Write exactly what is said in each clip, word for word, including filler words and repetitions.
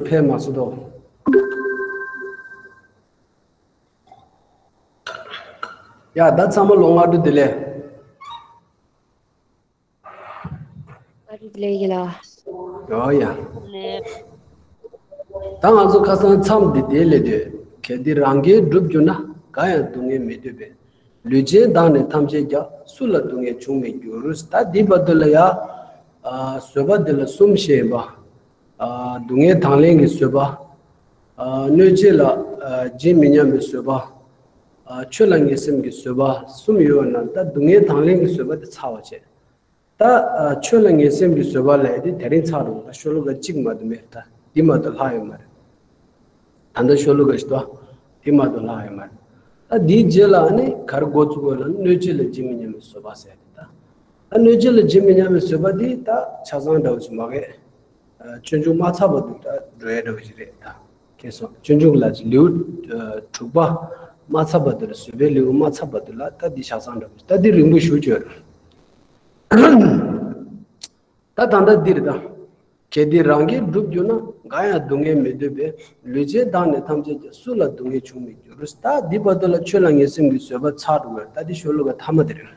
ཕེབས་མ་སོང་དོ། ཡ་ད་ཚང་མ་ལོ་སྔ་དྲོ་བདེ་ལེགས། ཨ་རི་ལེ་ཡི་ལ། ཡོ་ཡ། ནེ། ད་ང་ཚོ་ཁ་སང་མཚམས་འདི་དེ་ལས་དུས། གལ་ཏེ་རང་རྒྱལ་འགྲུབ་གྱུར་ན། འགའ་ཡང་སྡུག་བསྔལ་མི་འདོད་པས། ལུས་ཅན་བདག་ནི་ཐམས་ཅད་ཀྱང་། སུ་ལ་སྡུག་བསྔལ་བྱུང་མི་འགྱུར། ད་འདི་བར་དུ་ལ་ཡ། ཨ་བཟོད་པ་འདི་ལ་གསུམ་བཤད་ཡིན་པ། ཨ་སྡུག་བསྔལ་དང་ལེན་གྱི་བཟོད་པ། ཨ་གནོད་བྱེད་ལ་ཨ་ཇི་མི་སྙམ་པའི་བཟོད་པ། ཨ་ཆོས་ལ་ངེས་སེམས་ཀྱི་བཟོད་པ་གསུམ་ཡོད་པ་ན། ད་སྡུག་བསྔལ་དང་ལེན་གྱི་བཟོད་པ་དེ་ཚར་བ་བྱས། ད་ཨ་ཆོས་ལ་ངེས་སེམས་ཀྱི་བཟོད་པ་ལས་དེ་དེ་རིང་ཚར་འགྲོ། ད་ཤོ་ལོ་ཀ་གཅིག་མ་གཏོགས་མེད། ད་འདི་མ་གཏོགས་ལྷག་ཡོད་མ་རེད། ད་ལྟ་ཤོ་ལོ་ཀ་བཞི་དོ། འདི་མ་གཏོགས་ལྷག་ཡོད་མ་རེད། ད་འདིའི་རྗེས་ལ་ནི་ག་རེ་འགོ་བཙུགས་དགོས་ལབ་ན། གནོད་བྱེད་ལ་ཇི་མི་སྙམ་པའི་བཟོད་པ་ཟེར་ཏེ། ད་ད་གནོད་བྱེད་ལ་ཇི་མི་སྙམ་པའི་བཟོད་པ་འདི་ད་ཆ་ཚང་འདྲ་བོ་ཞིག་མ་གས། ཨ་སྤྱོད་འཇུག་མ་ཚར་བར་དུ་ད་འགྲོ་ཡ་འདྲ་བོ་ཞིག་རེད་ད། མཁྱེན་སོང་། སྤྱོད་འཇུག་ལ་ལེའུ་ཨ་དྲུག་པ་མ་ཚར་བར་དུ་ལ། བཟོད་པའི་ལེའུ་མ་ཚར་བར་དུ་ལ། ད་འདི་ཆ་ཚང་འདྲ་བོ་ཞིག་ད་འདི་རིང་པོ་ཞེ་པོ་ཅིག་ཡོད་རེད། ད་ད་ལྟ་འདི་རེད་ད། གལ་ཏེ་རང་རྒྱལ་འགྲུབ་གྱུར་ན། འགའ་ཡང་སྡུག་བསྔལ་མི་འདོད་པས། ལུས་ཅན་བདག་ནི་ཐམས་ཅད་ཀྱང་། སུ་ལ་སྡུག་བསྔལ་བྱུང་མི་འགྱུར། ད་འདི་བར་དུ་ལ་ཆོས་ལ་ངེས་སེམས་ཀྱི་བཟོད་པ་ཚར་འགྲོ་བས། ད་འདི་ཤོ་ལོ་ཀ་མཐའ་མ་དེ་རེད།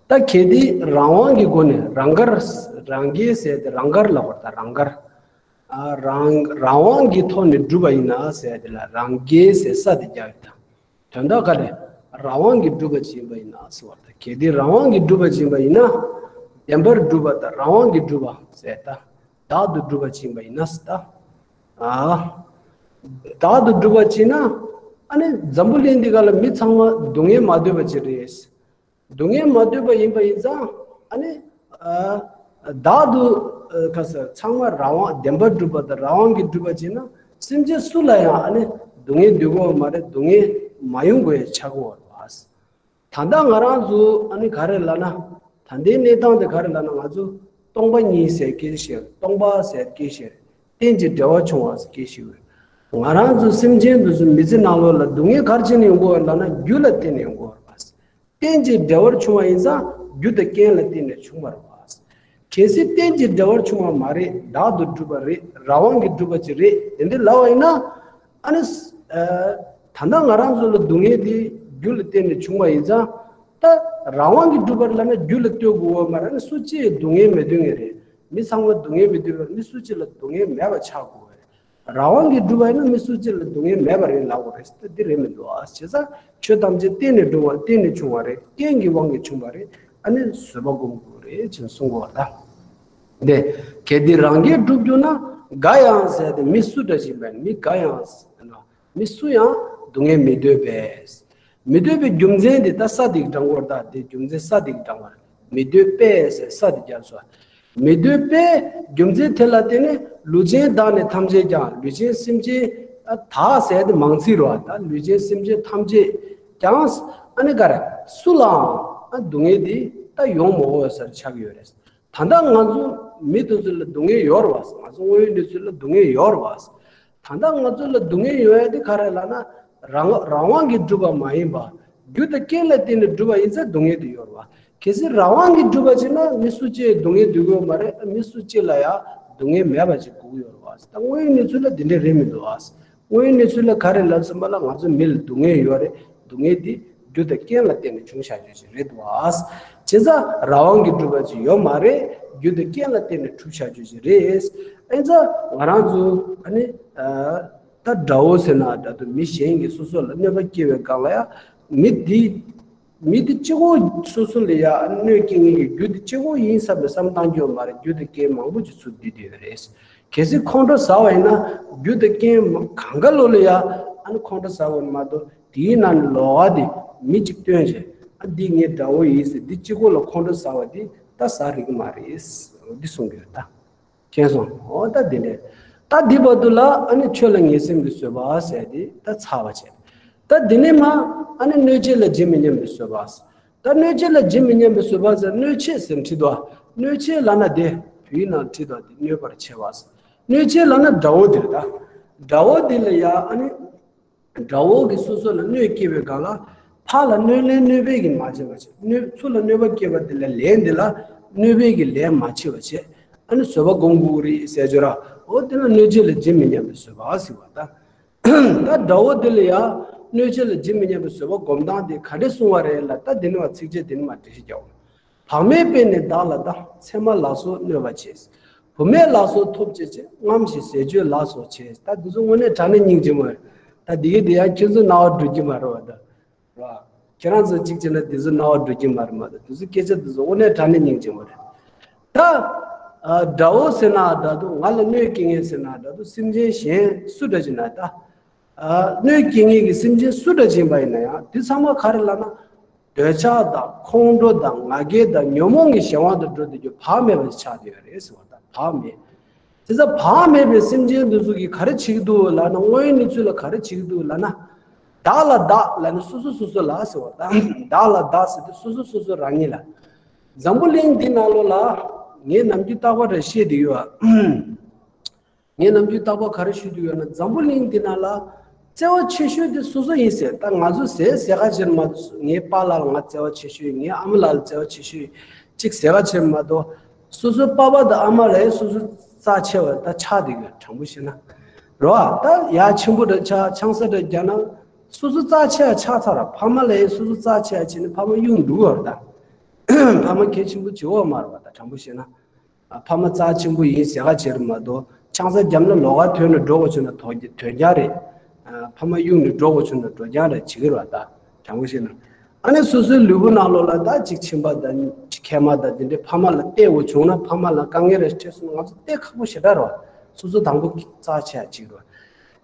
ད་གལ་ཏེ་རང་དབང་གི་སྒོ་ནས། རང་དགར། རང་རྒྱལ་ཟེར་ཏེ་རང་དགར་ལབ་པ་རེད་ད། རང་དགར། ཨ་རང་རང་དབང་གི་ཐོག་ནས་བསྒྲུབས་པ་ཡིན་ན་ཟེར་དེ་ལ་རང་རྒྱལ་ཟེར་ས་དེ་རྒྱག་ཡོད་ད། དོན་དག་ག་རེ། རང་དབང་གིས་བསྒྲུབས་པ་ཅིག་ཡིན་པ་ཡིན་ན་ཟེར་བ་དང་། གལ་ཏེ་རང་དབང་གིས་བསྒྲུབས་པ་ཅིག་ཡིན་པ་ཡིན་ན། བདེན་པར་བསྒྲུབས་པ་དང་རང་དབང་གིས་བསྒྲུབས་པ་ཟེར་ད། བདག་ཏུ་བསྒྲུབས་པ་ཅིག་ཡིན་པ་ཡིན་ན་ཟེར་ད། ཨ། བདག་ཏུ་བསྒྲུབས་པ་ཅིག་ཡིན་ན། ཨ་ནི་འཛམ་བུ་གླིང་འདི་ག་ལ་མི་ཚང་མ་སྡུག་བསྔལ་མ་འདོད་པ་ཅིག་རེད། སྡུག་བསྔལ་མ་འདོད་པ་ཡིན་པ་ཡིན་ཙང་། ཨ་ནི་ཨ་བདག་ཏུ་ཨ་ག་ཟེར། ཚང་མ་རང་དབང་། བདེན་པར་བསྒྲུབས་པ་དང་རང་དབང་གིས་བསྒྲུབས་པ་ཅིག་ཡིན་ན། སེམས་ཅན་སུ་ལ་ཡང་ཨ་ནི་སྡུག་བསྔལ་འདོད་ཀྱི་ཡོད་མ་རེད། སྡུག་བསྔལ་མ་ཡོང་དགོས་ཡ་ཆགས་ཀྱི་ཡོད་རེད་པ། ད་ལྟ་ང་རང་ཚོ་ཨ་ནི་ག་རེ་ལབ་ན། ད་ལྟའི་གནས་སྟངས་དེ་ག་རེ་ལབ་ན། ང་ཚོ་སྟོང་པ་ཉིད་ཟེར་སྐད་ཆ་བཤད། སྟོང་པ་ཟེར་སྐད་ཆ་བཤད། རྟེན་ཅིང་འབྲེལ་བར་འབྱུང་བ་ཟེར་སྐད་ཆ་བཤད། ང་རང་ཚོ་སེམས་ཅན་དེ་ཚོ་མི་ཚེ་ནང་ལོགས་ལ་སྡུག་བསྔལ་ག་རེ་བྱས་ནས་ཡོང་གི་ཡོད་ལབ་ན། རྒྱུ་ལ་བརྟེན་ནས་ཡོང་གི་ཡོད་རེད་པ། རྟེན་ཅིང་འབྲེལ་བར་འབྱུང་བ་ཡིན་ཙང་། རྒྱུ་དང་རྐྱེན་ལ་བརྟེན་ནས་བྱུང་བ་རེད་པ། གལ་སྲིད་རྟེན་ཅིང་འབྲེལ་བར་བྱུང་བ་མ་རེད། བདག་ཏུ་གྲུབ་པ་རེད། རང་དབང་གིས་གྲུབ་པ་ཅིག་རེད། དེ་འདྲ་ལབ་པ་ཡིན་ན། ཨ་ནི། ཨ་ད་ལྟ་ང་རང་ཚོ་ལ་སྡུག་བསྔལ་དེ་རྒྱུ་ལ་བརྟེན་ནས་བྱུང་བ་ཡིན་ཙང་། ད་རང་དབང་གིས་གྲུབ་པ་རེད་ལབ་ན་རྒྱུ་ལ་ལྟོས་དགོས་པ་མ་རེད། ཨ་ནི་སུ་གཅིག་སྡུག་བསྔལ་མི་འདོད་མཁན་རེད། མི་ཚང་མ་སྡུག་བསྔལ་མི་འདོད་པ་རེད། མི་སུ་གཅིག་ལ་སྡུག་བསྔལ་མེད་པ་ཆགས་དགོས་པ་རེད། རང་དབང་གིས་གྲུབ་པ་ཡིན་ན་མི་སུ་གཅིག་ལ་སྡུག་བསྔལ་མེད་པ་རེད་ལབ་དགོས་རེད་ཟེར་ཏེ། འདི་རེད་མི་འདུག་ཨ། བྱས་ཙང་ཆོས་ཐམས་ཅད་བརྟེན་ནས་འབྱུང་བ། བརྟེན་ནས་བྱུང་བ་རེད། རྐྱེན་གྱི་དབང་གིས་བྱུང་བ་རེད། ཨ་ནི་བཟོད་པ་སྒོམ་དགོས་རེད་ཅེས་གསུང་གི་ཡོད་པ་དང་། དེ་གལ་ཏེ་རང་རྒྱལ་འགྲུབ་གྱུར་ན། འགའ་ཡང་ཟེར་ཏེ་མི་སུ་འདྲ་ཞིག་མེད། མི་འགའ་ཡང་ཟེར་ན། མི་སུ་ཡང་སྡུག་བསྔལ་མི་འདོད་པས། མི་འདོད་པའི་རྒྱུ་མཚན་དེ་ད་ས་དེ་གི་དྲང་པོར་ད། དེ་རྒྱུ་མཚན་ས་དེ་གི་དྲང་པོར། མི་འདོད་པས་ཟེར་ས་དེ་རྒྱབ་སོ། མི་འདོད་པའི་རྒྱུ་མཚན་དེ་ལ་བརྟེན་ནས། ལུས་ཅན་བདག་ནི་ཐམས་ཅད་ཀྱང་། ལུས་ཅན་སེམས་ཅན་ཨ་བདག་ཟེར་དེ་མང་ཚིག་རེད་པ། ད་ལུས་ཅན་སེམས་ཅན་ཐམས་ཅད་ཀྱང་། ཨ་ནི་ག་རེ། སུ་ལའང་ཨ་སྡུག་བསྔལ་དེ་ད་ཡོང་མི་འོས་ཟེར་ཆགས་ཀྱི་ཡོད་རེད། ད་ལྟ་ང་ཚོ་མི་དེ་ཚོ་ལ་སྡུག་བསྔལ་ཡོད་རེད་པ། ང་ཚོ་དངོས་ཡོད་གནས་ཚུལ་ལ་སྡུག་བསྔལ་ཡོད་རེད་པ། ད་ལྟ་ང་ཚོ་ལ་སྡུག་བསྔལ་ཡོང་ཡ་དེ་ག་རེ་ལབ་ན། རང་རང་དབང་གིས་གྲུབ་པ་མ་ཡིན་པ། རྒྱུ་དང་རྐྱེན་ལ་བརྟེན་ནས་གྲུབ་པ་ཡིན་ཙང་སྡུག་བསྔལ་དེ་ཡོད་རེད་པ། གལ་སྲིད་རང་དབང་གིས་གྲུབ་པ་ཅིག་ན། མི་སུ་གཅིག་སྡུག་བསྔལ་འདོད་ཀྱི་ཡོད་མ་རེད། མི་སུ་གཅིག་ལ་ཡང་སྡུག་བསྔལ་མེད་པ་ཅིག་དགོས་ཀྱི་ཡོད་རེད་པ། ད་དངོས་ཡོད་གནས་ཚུལ་ལ་དེ་འདྲ་རེད་མི་འདུག་པ། དངོས་ཡོད་གནས་ཚུལ་ལ་ག་རེ་ལབ་ཟིན་པ་ལ། ང་ཚོ་མི་ལ་སྡུག་བསྔལ་ཡོད་རེད། སྡུག་བསྔལ་དེ་རྒྱུ་དང་རྐྱེན་ལ་བརྟེན་ནས་བྱུང་བཞག་རྒྱུ་ཞིག་རེད་འདུག་པ། བྱས་ཙང་རང་དབང་གིས་གྲུབ་པ་ཅིག་ཡོད་མ་རེད། རྒྱུ་དང་རྐྱེན་ལ་བརྟེན་ནས་གྲུབ་བཞག་རྒྱུ་ཞིག་རེད། ཨེ་ཙང་ང་རང་ཚོ་ཨ་ནི་ཨ་ད་དགྲ་བོ་ཟེར་ན་འདྲ་འདུག་མི་གཞན་གྱིས་སོ་སོ་ལ་གནོད་པ་སྐྱེལ་བའི་སྒང་ལ་ཡང་། མི་འདི་མི་འདི་གཅིག་པོ་སོ་སོ་ལ་ཡང་གནོད་སྐྱེལ་མཁན་གྱི་རྒྱུ་འདི་གཅིག་པོ་ཡིན་བསམ་པའི་བསམ་བཏང་རྒྱུ་ཡོད་མ་རེད། རྒྱུ་དང་རྐྱེན་མང་པོ་ཅིག་ཚུར་འདུས་བསྡད་ཡོད་རེད། གལ་སྲིད་ཁོང་ཁྲོ་ཟ་བ་ཡིན་ན། རྒྱུ་དང་རྐྱེན་གང་ག་ལོ་ལ་ཡང་ཨ་ནི་ཁོང་ཁྲོ་ཟ་དགོས་མ་གཏོགས། དེའི་ནང་ནས་ལོགས་ཀ་དེ་མི་གཅིག་བཏོན་བྱས། ཨ་འདི་ངའི་དགྲ་བོ་ཡིན་ཟེར་འདི་གཅིག་པོ་ལ་ཁོང་ཁྲོ་ཟ་བ་འདི་ད་ཟ་རིགས་མ་རེད། འདི་གསུང་གི་ཡོད་ད། མཁྱེན་སོང་། འོ་ད་འདི་འདྲས། ད་འདི་བར་དུ་ལ་ཨ་ནི་ཆོས་ལ་ངེས་སེམས་ཀྱི་བཟོད་པ་ཟེར་དེ་ད་ཚར་བ་བྱས། ད་འདི་ནས་མ་ཨ་ནི་གནོད་བྱེད་ལ་ཇི་མི་སྙམ་པའི་བཟོད་པ། ད་གནོད་བྱེད་ལ་ཇི་མི་སྙམ་པའི་བཟོད་པ་ཟེར། གནོད་བྱེད་ཟེར་བྲིས་འདུག་གནོད་བྱེད་ལབ་ན་དེ་བོད་ཡིག་ནང་བྲིས་འདུག་དེ་གནོད་པར་བྱེད་པ་ཟེར། གནོད་བྱེད་ལབ་ན་དགྲ་བོ་དེ་རེད་ད། དགྲ་བོ་དེ་ལ་ཡ་ཨ་ནི། དགྲ་བོ་གིས་སོ་སོ་ལ་གནོད་སྐྱེལ་བའི་སྒང་ལ། ཕར་ལ་གནོད་ལན་གནོད་པའི་གིས་མ་བྱེད་པ་བྱེད། གནོད་ཚུར་ལ་གནོད་པ་སྐྱེལ་བ་དེ་ལ་ལན་དེ་ལ་གནོད་པའི་གིས་ལན་མ་བྱེད་པ་བྱེད། ཨ་ནི་བཟོད་པ་སྒོམ་དགོས་རེད་ཟེར་བརྗོད་ར། འོ་དེ་ལ་གནོད་བྱེད་ལ་ཇི་མི་སྙམ་པའི་བཟོད་པ་ཟེར་བ་དང་། ད་དགྲ་བོ་དེ་ལ་ཡང་གནོད་བྱེད་ལ་ཇི་མི་སྙམ་པའི་བཟོད་པ་སྒོམ་སྟངས་དེ་ག་འདྲས་གསུང་བ་རེད་ལ། ད་དེ་ནི་མ་ཚིགས་བཅད་དེ་ནི་མ་འགྲེལ་བཤད་རྒྱག་འོང་། བག་མེད་པས་ནི་བདག་ལ་བཟླ། མཚན་མ་ལ་སོགས་གནོད་པ་བྱེད། བུད་མེད་ལ་སོགས་ཐོབ་བྱེད་ཅིང་། རྔམ་ཞིང་ཟས་སྤྱོད་ལ་སོགས་བྱེད། ད་འདི་ཚོ་དངོས་གནས་དྲང་གནས་སྙིང་རྗེ་མོ་རེད། ད་འདི་གི་འདི་ཡང་ཁྱེད་ཚོ་རྣ་བ་འགྲོ་གི་མ་རེད་བ་ད། ར། ཁྱེད་རང་ཚོ་གཅིག་བྱས་ན་དེ་ཚོ་རྣ་བ་འགྲོ་གི་མ་རེད་མ་གཏོགས། དེ་ཚོ་སྐད་ཆ་དེ་ཚོ་དངོས་གནས་དྲང་གནས་སྙིང་རྗེ་མོ་རེད། ད། ཨ། དགྲ་བོ་ཟེར་ན་ད་དུང་ང་ལ་གནོད་སྐྱེལ་མཁན་ཟེར་ན་ད་དུང་སེམས་ཅན་གཞན་སུ་འདྲ་ཅིག་ན་ད། ཨ། གནོད་སྐྱེལ་མཁན་གྱི་སེམས་ཅན་སུ་འདྲ་ཅིག་ཡིན་པ་ཡིན་ན་ཡང་དེ་ཚང་མ་ག་རེ་ལབ་ན། འདོད་ཆགས་དང་ཁོང་ཁྲོ་དང་ང་རྒྱལ་དང་ཉོན་མོངས་ཀྱི་གཞན་དབང་དུ་འགྲོ་བསྡད་རྒྱུ་བག་མེད་པ་ཆགས་བསྡད་ཡོད་རེད་ཟེར་བ་དང་། བག་མེད། དེ་ཚོ་བག་མེད་པའི་སེམས་ཅན་འདི་ཚོ་གིས་ག་རེ་བྱེད་ཀྱི་འདུག་ལབ་ན། དངོས་ཡོད་གནས་ཚུལ་ལ་ག་རེ་བྱེད་ཀྱི་འདུག་ལབ་ན། བདག་ལ་བདག་ལབ་ནས་སོ་སོ་སོ་སོ་ལ་ཟེར་བ་དང་། བདག་ལ་བདག་ཟེར་དུས་སོ་སོ་སོ་སོ་རང་ཉིད་ལ། འཛམ་བུ་གླིང་འདི་ནང་ལོགས་ལ་ངས་ནམ་རྒྱུན་རྟག་པར་རེ་བཤད་བསྡད་ཡོད། ངས་ནམ་རྒྱུན་རྟག་པར་ག་རེ་ཞུ་གི་ཡོད་ན། འཛམ་བུ་གླིང་འདི་ནང་ལ་བརྩེ་བ་ཆེ་ཤོས་དེ་སོ་སོ་ཡིན་ཟེར། ད་ང་ཚོ་ཟས་ཟས་ཁ་ཕྱིར་མ་གཏོགས། ངའི་པཱ་ལགས་ལ་ང་བརྩེ་བ་ཆེ་ཤོས་ཡིན། ངའི་ཨ་མ་ལགས་ལ་བརྩེ་བ་ཆེ་ཤོས་ཡིན། གཅིག་ཟས་ཁ་ཕྱིར་མ་གཏོགས། སོ་སོའི་པ་ཕ་དང་ཨ་མ་ལ་སོ་སོ་རྩ་ཆེ་བ་ད་ཆགས་བསྡད་ཡོད། དྲང་པོ་བཤད་ན། རོ་ཨ། ད་ཡ་ཆེན་པོ་འདྲ་ཆགས། ཆང་ས་འདྲ་རྒྱག་ན་སོ་སོ་རྩ་ཆེ་བ་ཆགས་ཚར། ཕ་མ་ལ་སོ་སོ་རྩ་ཆེ་བ་བྱས་ནས་ཕ་མ་གཡུག་འགྲོ་བར་ད། ཕ་མ་གལ་ཆེན་པོ་བྱེད་འོག་མ་རེད་བ། ད་དྲང་པོ་བཤད་ན། ཨ། ཕ་མ་རྩ་ཆེན་པོ་ཡིན་ཟེར་ག་བྱེད་རེད་མ་གཏོགས། ཆང་ས་བརྒྱབ་ན་ལོགས་ཀ་ཐོན་ནས་འགྲོ་དགོས་བྱུང་ན་དོ་དོན་རྐྱང་རེད། ཨ། ཕ་མ་གཡུག་ནས་འགྲོ་དགོས་བྱུང་ན་འགྲོ་རྐྱང་རེད། བྱེད་ཀྱི་རེད་བ། ད་དྲང་པོ་བཤད་ན། ཨ་ནི་སོ་སོའི་ལུས་པོ་ནང་ལོགས་ལ་ད་ཅིག་མཆིན་པ་དང་མཁལ་མ་དང་དེ་འདྲའི་ཕ་མ་ལ་བལྟས་དགོས་བྱུང་ན། ཕ་མ་ལ་དཀའ་ངལ་རེ་འཕྲད་སོང་ན་ང་ཚོ་བལྟས་ཁག་པོ་ཞེ་དྲག་རེད་བ། སོ་སོ་དང་པོ་རྩ་ཆེ་ཡ་གཅིག་རེད་བ།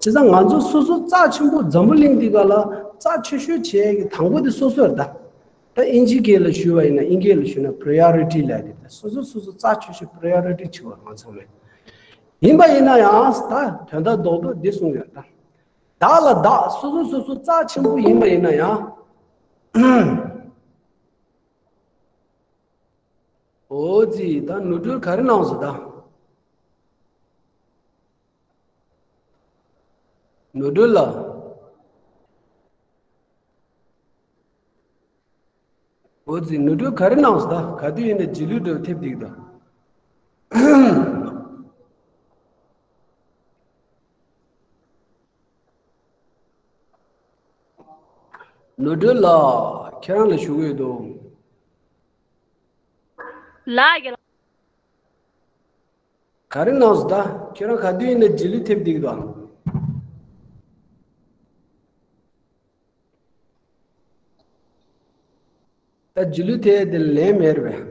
བྱས་ཙང་ང་ཚོ་སོ་སོ་རྩ་ཆེན་པོ། འཛམ་བུ་གླིང་འདི་ག་ལ་རྩ་ཆེ་ཤོས་བྱེད་ཡ་གི་དང་པོ་དེ་སོ་སོ་རེད་ད། ད་དབྱིན་ཇིའི་སྐད་ལ་ཞུས་པ་ཡིན་ན། དབྱིན་སྐད་ལ་ཞུས་ན་priority ལབ་དེ། ད་སོ་སོ་སོ་སོ་རྩ་ཆེ་ཤོས་priority བྱེད་པ་ང་ཚང་མས། ཡིན་པ་ཡིན་ན་ཡང་ད་དོན་དག་རྡོག་རྡོག་འདི་གསུངས་ཡོད་ད། བདག་ལ་བདག་སོ་སོ་སོ་སོ་རྩ་ཆེན་པོ་ཡིན་པ་ཡིན་ན་ཡང་། འོ་ཙི། ད་ནོར་འཁྲུལ་ག་རེ་གནང་སོང་ད། ནོར་འཁྲུལ་ལ། འོ་ཙི། ནོར་འཁྲུལ་ག་རེ་གནང་སོང་ད། ག་དུས་ཡིན་ན་རྗེས་ལུས་འདྲ་བོ་ཐེབས་བསྡད་ཀྱི་འདུག། ནོར་འཁྲུལ་ལགས། ཁྱེད་རང་ལ་ཞུ་གི་ཡོད་དོ། ལགས་ཀྱི་ལགས། ག་རེ་གནང་སོང་ད། ཁྱེད་རང་ག་དུས་ཡིན་ན་རྗེས་ལུས་ཐེབས་བསྡད་ཀྱི་འདུག། ད་རྗེས་ལུས་ཐེབས་དེ་ལན་མེད་རེད་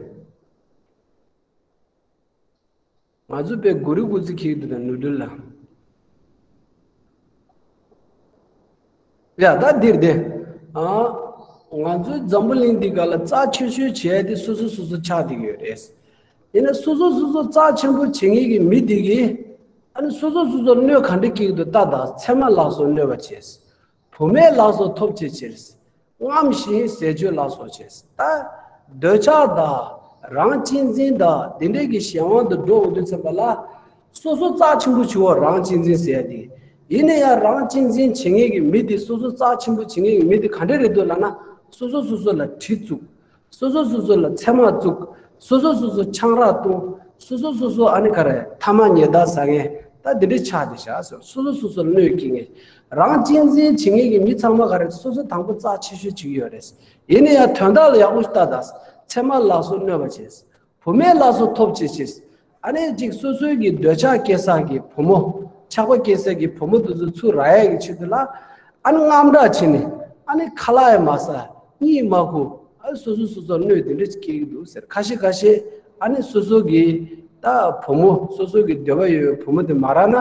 པས། ང་ཚོ་དཔེ་མགོ་རིལ་མགོ་རྩེ་འཁྱེར་གྱི་འདུག་ད་ནོར་འཁྲུལ་ལ། ཡ་ད་འདིར་དེ། ཨ། ང་ཚོའི་འཛམ་བུ་གླིང་འདི་ག་ལ་རྩ་ཆེ་ཤོས་བྱས་ཏེ་སོ་སོ་སོ་སོ་ཆགས་བསྡད་ཀྱི་ཡོད་རེད། ཡིན་ན་སོ་སོ་སོ་སོ་རྩ་ཆེན་པོ་བྱེད་མཁན་གྱི་མི་འདི་གིས། ཨ་ནི་སོ་སོ་སོ་སོར་གནོད་ག་འདྲ་སྐྱེལ་གྱི་འདུག་ལྟ་དང་། མཚན་མ་ལ་སོགས་གནོད་པ་བྱེད། བུད་མེད་ལ་སོགས་ཐོབ་བྱེད་ཕྱིར། རྔམ་ཞིང་ཟས་སྤྱོད་ལ་སོགས་བྱེད། ད་འདོད་ཆགས་དང་རང་གཅེས་འཛིན་དང་དེ་འདྲས་ཀྱི་གཞན་དབང་དུ་འགྲོ་འོང་དུས་ཙམ་པ་ལ། སོ་སོ་རྩ་ཆེན་པོ་བྱེད་འོ། རང་གཅེས་འཛིན་ཟེར་ཡ་དེ། ཡིན་ན་ཡང་རང་གཅེས་འཛིན་བྱེད་མཁན་གྱི་མི་དེ། སོ་སོ་རྩ་ཆེན་པོ་བྱེད་མཁན་གྱི་མི་དེ་ག་འདྲས་རེད་འདུག་ལབ་ན། སོ་སོ་སོ་སོ་ལ་གྲི་བཙུགས། སོ་སོ་སོ་སོ་ལ་མཚན་མ་བཙུགས། སོ་སོ་སོ་སོ་ཆང་རག་བཏུང་། སོ་སོ་སོ་སོ་ཨ་ནི་ག་རེ་ཐ་མག་ཉལ་ཐ་ཟ་མཁན། ད་འདི་འདྲའི་ཆགས་བསྡད་ཤག་ཟེར། སོ་སོ་སོ་སོ་ལ་གནོད་སྐྱེལ་མཁན། རང་གཅེས་འཛིན་བྱེད་མཁན་གྱི་མི་ཚང་མ་ག་རེ་སོ་སོ་དང་པོ་རྩ་ཆེ་ཤོས་བྱེད་ཀྱི་ཡོད་རེད། ཡིན་ན་ཡང་དོན་དག་ལ་ཡག་པོ་ལྟ་དང་། མཚན་མ་ལ་སོགས་གནོད་པ་བྱེད། བུད་མེད་ལ་སོགས་ཐོབ་བྱེད་ཕྱིར། ཨ་ནི་གཅིག་སོ་སོའི་གི་འདོད་ཆགས་སྐྱེ་ས་གི་བུ་མོ། ཆགས་པ་སྐྱེ་ས་གི་བུ་མོ་དེ་ཚོ་ཚུར་རག་ཡས་ཀྱི་ཆེད་དུ་ལ། ཨ་ནི་རྔམ་སྐྲག་བྱས་ནས། ཨ་ནི་ཁ་ལག་ཡང་མ་ཟ། གཉིད་མ་ཁུག། ཨ་ནི་སོ་སོ་སོ་སོར་གནོད་དེ་འདྲ་སྐྱེལ་གྱི་འདུག་ཟེར། ཁ་ཤས་ཁ་ཤས་ཨ་ནི་སོ་སོ་གི་ད་བུ་མོ། སོ་སོ་གི་འདོད་པ་ཡོད་པའི་བུ་མོ་དེ་མ་རག་ན།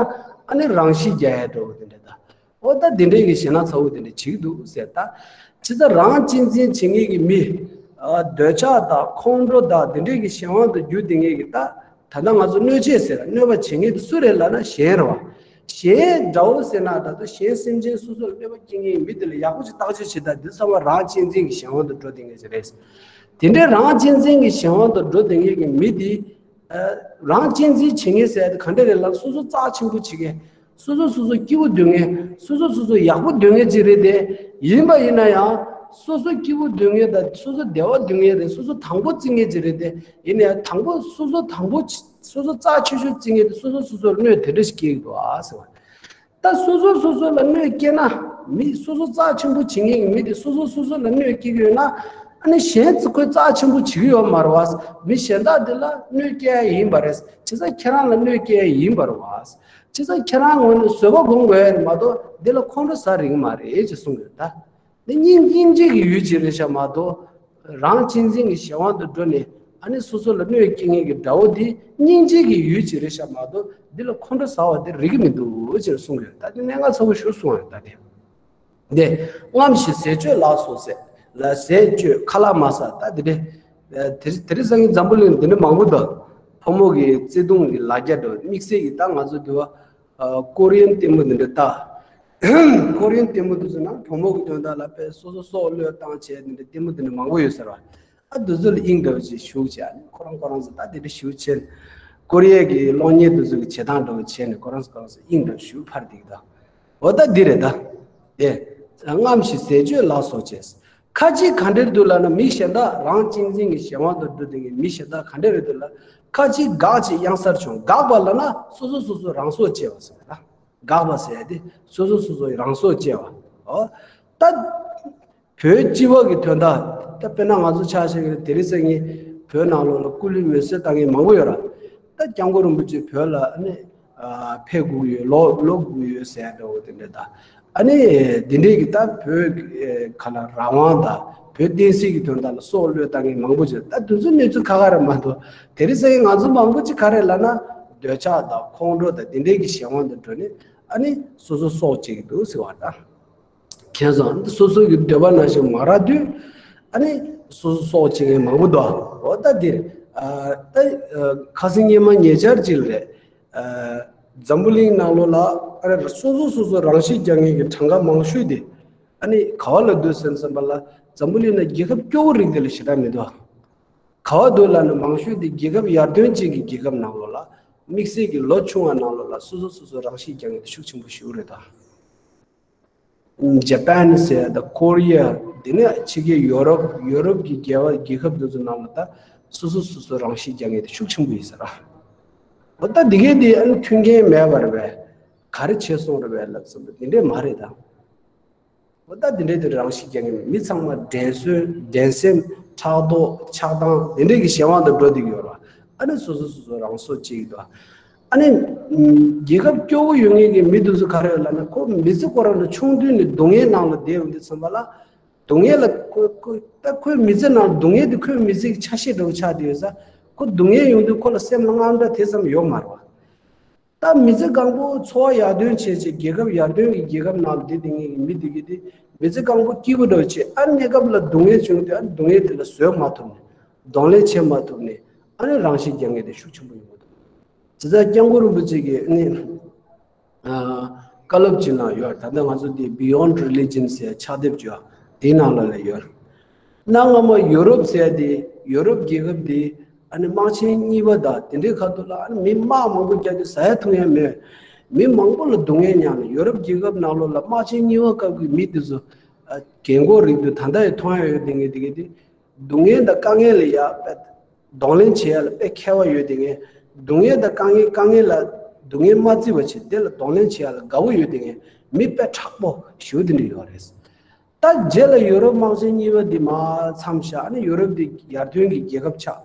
ཨ་ནི་རང་ཤི་རྒྱག་ཡས་འདྲ་བོ་དེ་འདྲ་ད། འོ་ད་དེ་འདྲའི་གི་ཞེད་སྣང་ཚ་བོ་དེ་འདྲ་བྱེད་ཀྱི་འདུག་ཟེར་ད། ཅི་ཙམ་རང་གཅེས་འཛིན་བྱེད་མཁན་གྱི་མི། ཨ། འདོད་ཆགས་དང་ཁོང་ཁྲོ་དང་དེ་འདྲའི་གི་གཞན་དབང་དུ་གྱུར་བསྡད་མཁན་གྱི་ད། ད་ལྟ་ང་ཚོ་གནོད་བྱེད་ཟེར། གནོད་པ་བྱེད་མཁན་དེ་སུ་རེད་ལབ་ན་གཞན་རེད་བ། གཞན་དགྲ་བོ་ཟེར་ན་ད་དུང་གཞན་སེམས་ཅན་སོ་སོ་ལ་གནོད་པ་སྐྱེལ་མཁན་གྱི་མི་དེ་ལ་ཡག་པོ་ཅིག་བརྟག་དཔྱད་བྱེད་ད། འདི་ཚང་མ་རང་གཅེས་འཛིན་གྱི་གཞན་དབང་དུ་འགྲོ་བསྡད་མཁན་ཅིག་རེད། དེ་འདྲའི་རང་གཅེས་འཛིན་གྱི་གཞན་དབང་དུ་འགྲོ་བསྡད་མཁན་གྱི་མི་དེ། ཨ། རང་གཅེས་འཛིན་བྱེད་མཁན་ཟེར་ཡ་དེ་ག་འདྲ་རེད་ལབ། སོ་སོ་རྩ་ཆེན་པོ་བྱེད་མཁན། སོ་སོ་སོ་སོ་སྐྱིད་པོ་འདོད་མཁན། སོ་སོ་སོ་སོ་ཡག་པོ་འདོད་མཁན་ཅིག་རེད་དེ། ཡིན་པ་ཡིན་ན་ཡང་ སོ་སོ་སྐྱིད་པོ་སྡོད་མཁན་དང་སོ་སོ་བདེ་བ་སྡོད་མཁན་རེད། སོ་སོ་དང་པོ་བརྩི་མཁན་ཅིག་རེད་དེ། ཡིན་ནའི་དང་པོ་སོ་སོ་དང་པོ་སོ་སོ་རྩ་ཆེ་ཤོས་བརྩི་མཁན་དེ་སོ་སོ་སོ་སོར་གནོད་དེ་འདྲ་ཞིག་སྐྱེལ་གྱི་འདུག་ཨ་ཟེར་བ། ད་སོ་སོ་སོ་སོ་ལ་གནོད་སྐྱེལ་ན། མི་སོ་སོ་རྩ་ཆེན་པོ་བྱེད་མཁན་གྱི་མི་དེ་སོ་སོ་སོ་སོ་ལ་གནོད་སྐྱེལ་གྱི་ཡོད་ན། ཨ་ནི་གཞན་ཚོ་ཁོས་རྩ་ཆེན་པོ་བྱེད་ཀྱི་ཡོད་མ་རེད་བ། མི་གཞན་དག་དེ་ལ་གནོད་སྐྱེལ་ཡ་ཡིན་པ་རེད། བྱས་ཙང་ཁྱེད་རང་ལ་གནོད་སྐྱེལ་ཡ་ཡིན་པ་རེད་བ། བྱས་ཙང་ཁྱེད་རང་ངོས་ནས་བཟོད་པ་སྒོམ་དགོས་ཡ་རེད་མ་གཏོགས་འདི་ལ་ཁོང་ཁྲོ་ཟ་རིགས་མ་རེད་ཅེས་གསུངས་ཡོད་ད། འདི་སྙིང་སྙིང་རྗེ་གི་ཡུལ་ཅིག་རེད་ཤག་མ་གཏོགས། རང་གཅེས་འཛིན་གྱི་གཞན་དབང་དུ་འགྲོ་ནས་ཨ་ནི་སོ་སོ་ལ་གནོད་སྐྱེལ་མཁན་གྱི་དགྲ་བོ་འདི་སྙིང་རྗེ་གི་ཡུལ་ཅིག་རེད་ཤག་མ་གཏོགས་འདི་ལ་ཁོང་ཁྲོ་ཟ་བ་འདི་རིགས་མི་འདུག་ཅེས་གསུངས་ཡོད། ད་འདི་གནད་འགག་ཚ་པོ་ཞིག་གསུངས་ཡོད་ད་དེ། འདི་རྔམ་ཞིང་ཟས་སྤྱོད་ལགས་སོ་ཟེར་ལ་ཟས་སྤྱོད་ཁ་ལག་མ་ཟ་ད་འདི་འདྲ། དེ་དེ་རིང་སང་ཉིན་འཛམ་བུ་གླིང་འདི་འདྲ་མང་པོ་འདུག་ཕོ་མོ་གི་བརྩེ་དུང་གི་ལ་རྒྱ་འགྲོ་དམིགས་བསལ་གྱི་ད་ང་ཚོ་འདི་བ། ཨ། ཀོ་རི་ཡན་ལྟད་མོ་འདི་འདྲ་ལྟ། ཀོ་རི་ཡན་ལྟད་མོ་དེ་ཚོ་ནང་བུ་མོ་གི་དོན་དག་ལ་དཔེ་སོ་སོ་སྲོག་བློས་བཏང་བྱས་འདི་འདྲ་ལྟད་མོ་འདི་འདྲ་མང་པོ་ཡོད་ཟེར་བ། ཨ། དེ་ཚོ་ལ་དབྱིངས་འདྲ་བོ་ཅིག་ཞུགས་བྱས་ཨ་ནི་ཁོ་རང་ཁོ་རང་ཚོ་ད་དེ་འདྲ་ཞུགས་བྱས་ནས་ཀོ་རི་ཡ་གི་གློག་བརྙན་དེ་ཚོ་གི་བྱེད་སྟངས་འདྲ་བོ་བྱས་ནས་ཁོ་རང་ཚོ་ཁོ་རང་ཚོ་དབྱིངས་འདྲ་བོ་ཞུགས་ཕར་འདེགས་ད། འོ་ད་འདི་རེད་ད། དེ། རྔམ་ཞིང་ཟས་སྤྱོད་ལ་སོགས་བྱས། ཁ་ཅིག་ག་འདྲ་རེད་འདུག་ལབ་ན་མི་གཞན་དག་རང་གཅེས་འཛིན་གྱི་གཞན་དབང་དུ་འགྲོ་བསྡད་མཁན་མི་གཞན་དག་ག་འདྲ་རེད་འདུག་ལབ། ཁ་ཅིག་དགག་ཅིང་གཡང་སར་མཆོང་། དགག་པ་ལབ་ན་སོ་སོ་སོ་སོ་རང་སྲོག་བཅད་པ་ཟེར་བ་ལ། དགག་པ་ཟེར་ཡ་དེ་སོ་སོ་སོ་སོ་རང་སྲོག་བཅད་པ། ཨོ། ད། བོད་སྤྱི་བ་གི་དོན་དག་ད་དཔེར་ན་ང་ཚོ་ཆ་བཞག་གི་དེ་རིང་སང་ཉིན་བོད་ནང་ལོགས་ལ་སྐུ་ལུས་མེ་གསོད་བཏང་མཁན་མང་པོ་ཡོད་ར། ད་སྐྱབས་མགོན་རིན་པོ་ཆེ་བོད་ལ་ཨ་ནི། ཕེབས་དགོས་ཡོད། ལོག་ལོག་དགོས་ཡོད་ཟེར་ཡ་འདྲ་བོ་དེ་འདྲ་དང་། ཨ་ནི་དེ་འདྲའི་གི་ད་བོད་ཁ་ལ་རང་དབང་དང་བོད་བསྟན་སྲིད་ཀྱི་དོན་དག་ལ་སྲོག་བློས་བཏང་མཁན་མང་པོ་ཅིག་ད་དེ་ཚོ་གནས་ཚུལ་ཁ་ཁ་རེད་མ་གཏོགས། དེ་རིང་སང་ཉིན་ང་ཚོ་མང་པོ་ཅིག་ག་རེ་ལབ་ན། འདོད་ཆགས་དང་ཁོང་ཁྲོ་དང་དེ་འདྲའི་གི་གཞན་དབང་དུ་འགྲོ་ནས་ཨ་ནི་སོ་སོ་སྲོག་བཅད་ཀྱི་འདུག་ཟེར་བ་དང་། མཁྱེན་སོང་། སོ་སོ་གི་འདོད་པ་ནང་བཞིན་མ་རག་དུས། ཨ་ནི་སོ་སོ་སྲོག་བཅད་མཁན་མང་པོ་འདུག་འོ་ད་འདིར། ཨ། ད། ཨ། ཁ་སང་སྔོན་མ་ཉེ་ཆར་ཅིག་ལ་རེད། ཨ། འཛམ་བུ་གླིང་ནང་ལོགས་ལ་ཨ་རེ་སོ་སོ་སོ་སོ་རང་ཤི་རྒྱག་མཁན་གྱི་གྲངས་ཀ་མང་ཤོས་དེ་ཨ་ནི་ག་བ་ལ་འདུག་ཟེར་བསམ་པ་ལ། འཛམ་བུ་གླིང་ན་རྒྱལ་ཁབ་སྐྱོ་བོ་རིགས་དེ་ལ་ཞེ་དྲག་མི་འདུག་ག་བ་འདུག་ལབ་ན་མང་ཤོས་དེ་རྒྱལ་ཁབ་ཡར་ཐོན་ཅན་གྱི་རྒྱལ་ཁབ་ནང་ལོགས་ལ། དམིགས་བསལ་གྱི་ལོ་ཆུང་བ་ནང་ལོགས་ལ་སོ་སོ་སོ་སོ་རང་ཤི་རྒྱག་མཁན་དེ་ཤུགས་ཆེན་པོ་ཞིག་རེད་ད། ཇ་པན་ཟེར་ཡ་དང་ཀོ་རི་ཡ། དེ་ནས་ཕྱི་རྒྱལ་ཡོ་རོབ། ཡོ་རོབ་ཀྱི་རྒྱལ་བ་རྒྱལ་ཁབ་དེ་ཚོ་ནང་ལ་ད་སོ་སོ་སོ་སོ་རང་ཤི་རྒྱག་མཁན་དེ་ཤུགས་ཆེན་པོ་ཡིན་ས་ར། འོ་ད་འདི་གས་དེ་ཨ་ནི་མཐུན་རྐྱེན་མེད་པ་རེད་པས། ག་རེ་བྱས་སོང་རེད་པས་ལབ་བསམ་པ་འདི་འདྲས་མ་རེད་ད། འོ་ད་འདི་འདྲས་དེ་རང་ཤི་རྒྱག་མཁན་མི་ཚང་མ་འགྲན་སོན། འགྲན་སེམས། ཕྲག་དོག་ཆགས་སྡང་འདི་འདྲས་ཀྱི་གཞན་དབང་དུ་འགྲོ་བསྡད་ཀྱི་ཡོད་རེད་པ། ཨ་ནི་སོ་སོ་སོ་སོ་རང་སྲོག་བཅད་ཀྱི་འདུག་ཨ་ནི། ཨམ། རྒྱལ་ཁབ་སྐྱོ་བོ་ཡོད་མཁན་གྱི་མི་དེ་ཚོ་ག་རེ་ཡོད་ལབ་ན་ཁོ་མི་ཚེ་ཁོ་རང་ལ་ཆུང་དུས་ནས་སྡུག་བསྔལ་ནང་ལ་བསྡད་ཡོང་དུས་ཙམ་པ་ལ། སྡུག་བསྔལ་ལ་ཁོ་ཁོ་ད་ཁོའི་མི་ཚེ་ནང་སྡུག་བསྔལ་དེ་ཁོའི་མི་ཚེ་གི་ཆ་ཤས་འདྲ་བོ་ཆགས་བསྡད་ཡོད་ས། ཁོ་སྡུག་བསྔལ་ཡོང་དུས་ཁོ་ལ་སེམས་ལ་དངངས་སྐྲག་དེ་ཙམ་ཡོད་མ་རེད་པ། ད་མི་ཚེ་གང་པོ་འཚོ་བ་ཡར་ཐོན་བྱས་བྱས་རྒྱལ་ཁབ་ཡར་ཐོན་གྱི་རྒྱལ་ཁབ་ནང་ལ་བསྡད་བསྡད་མཁན་གྱི་མི་དེ་གི་དེ་མི་ཚེ་གང་པོ་སྐྱིད་པོ་འདྲ་བོ་བྱས། ཨ་གནས་སྐབས་ལ་སྡུག་བསྔལ་བྱུང་དུས་ཨ་སྡུག་བསྔལ་དེ་ལ་བཟོད་མ་ཐུབ་ནས། གདོང་ལེན་བྱེད་མ་ཐུབ་ནས་ཨ་ནི་རང་ཤི་རྒྱག་མཁན་དེ་ཤུགས་ཆེན་པོ་ཡོང་གི་འདུག་དེ་ཚོ་སྐྱབས་མགོན་རིན་པོ་ཆེ་གིས་ནི། ཨ། བཀའ་སློབ་ཅིག་གནང་ཡོད། ད་ལྟ་ང་ཚོ་འདི་Beyond Religion ཟེར་ཕྱག་དེབ་ཅིག་ཡོད། དེའི་ནང་ལ་ལ་ཡོད། གནའ་སྔ་མོ་ཡོ་རོབ་ཟེར་དེ་ཡོ་རོབ་རྒྱལ་ཁབ་དེ་ཨ་ནི་དམག་ཆེན་གཉིས་པ་དང་དེ་འདྲའི་ཁ་ཐུག་ལ་ཨ་ནི་མི་དམག་མང་པོ་བརྒྱབ་དུས་ཟ་ཡ་འཐུང་ཡ་མེད། མི་མང་པོ་ལ་སྡུག་བསྔལ་མྱངས་ནས། ཡོ་རོབ་རྒྱལ་ཁབ་ནང་ལོགས་ལ་དམག་ཆེན་གཉིས་པ་སྐབས་ཀྱི་མི་དེ་ཚོ་རྒན་གོག་རིགས་དེ་ད་ལྟ་ཡང་མཐོང་ཡ་ཡོད། དེ་ངས་དེ་གས་དེ། སྡུག་བསྔལ་དང་དཀའ་ངལ་ལ་ཡ་དཔེ་གདོང་ལེན་བྱེད་ཡ་ལ་དཔེ་མཁས་པ་ཡོད་དེ་ངས། སྡུག་བསྔལ་དང་དཀའ་ངལ། དཀའ་ངལ་ལ་སྡུག་བསྔལ་མ་བརྩི་བ་བྱས་དེ་ལ་གདོང་ལེན་བྱེད་ཡ་ལ་དགའ་བོ་ཡོད་དེ་ངས། མི་དཔེ་དྲག་པོ་ཞེ་པོ་དེ་འདྲ་ཡོད་རེད། ད་རྗེས་ལ་ཡོ་རོབ་དམག་ཆེན་གཉིས་པ་འདི་མར་མཚམས་བཞག་ཨ་ནི་ཡོ་རོབ་འདི་ཡར་ཐོན་གྱི་རྒྱལ་ཁབ་ཆགས།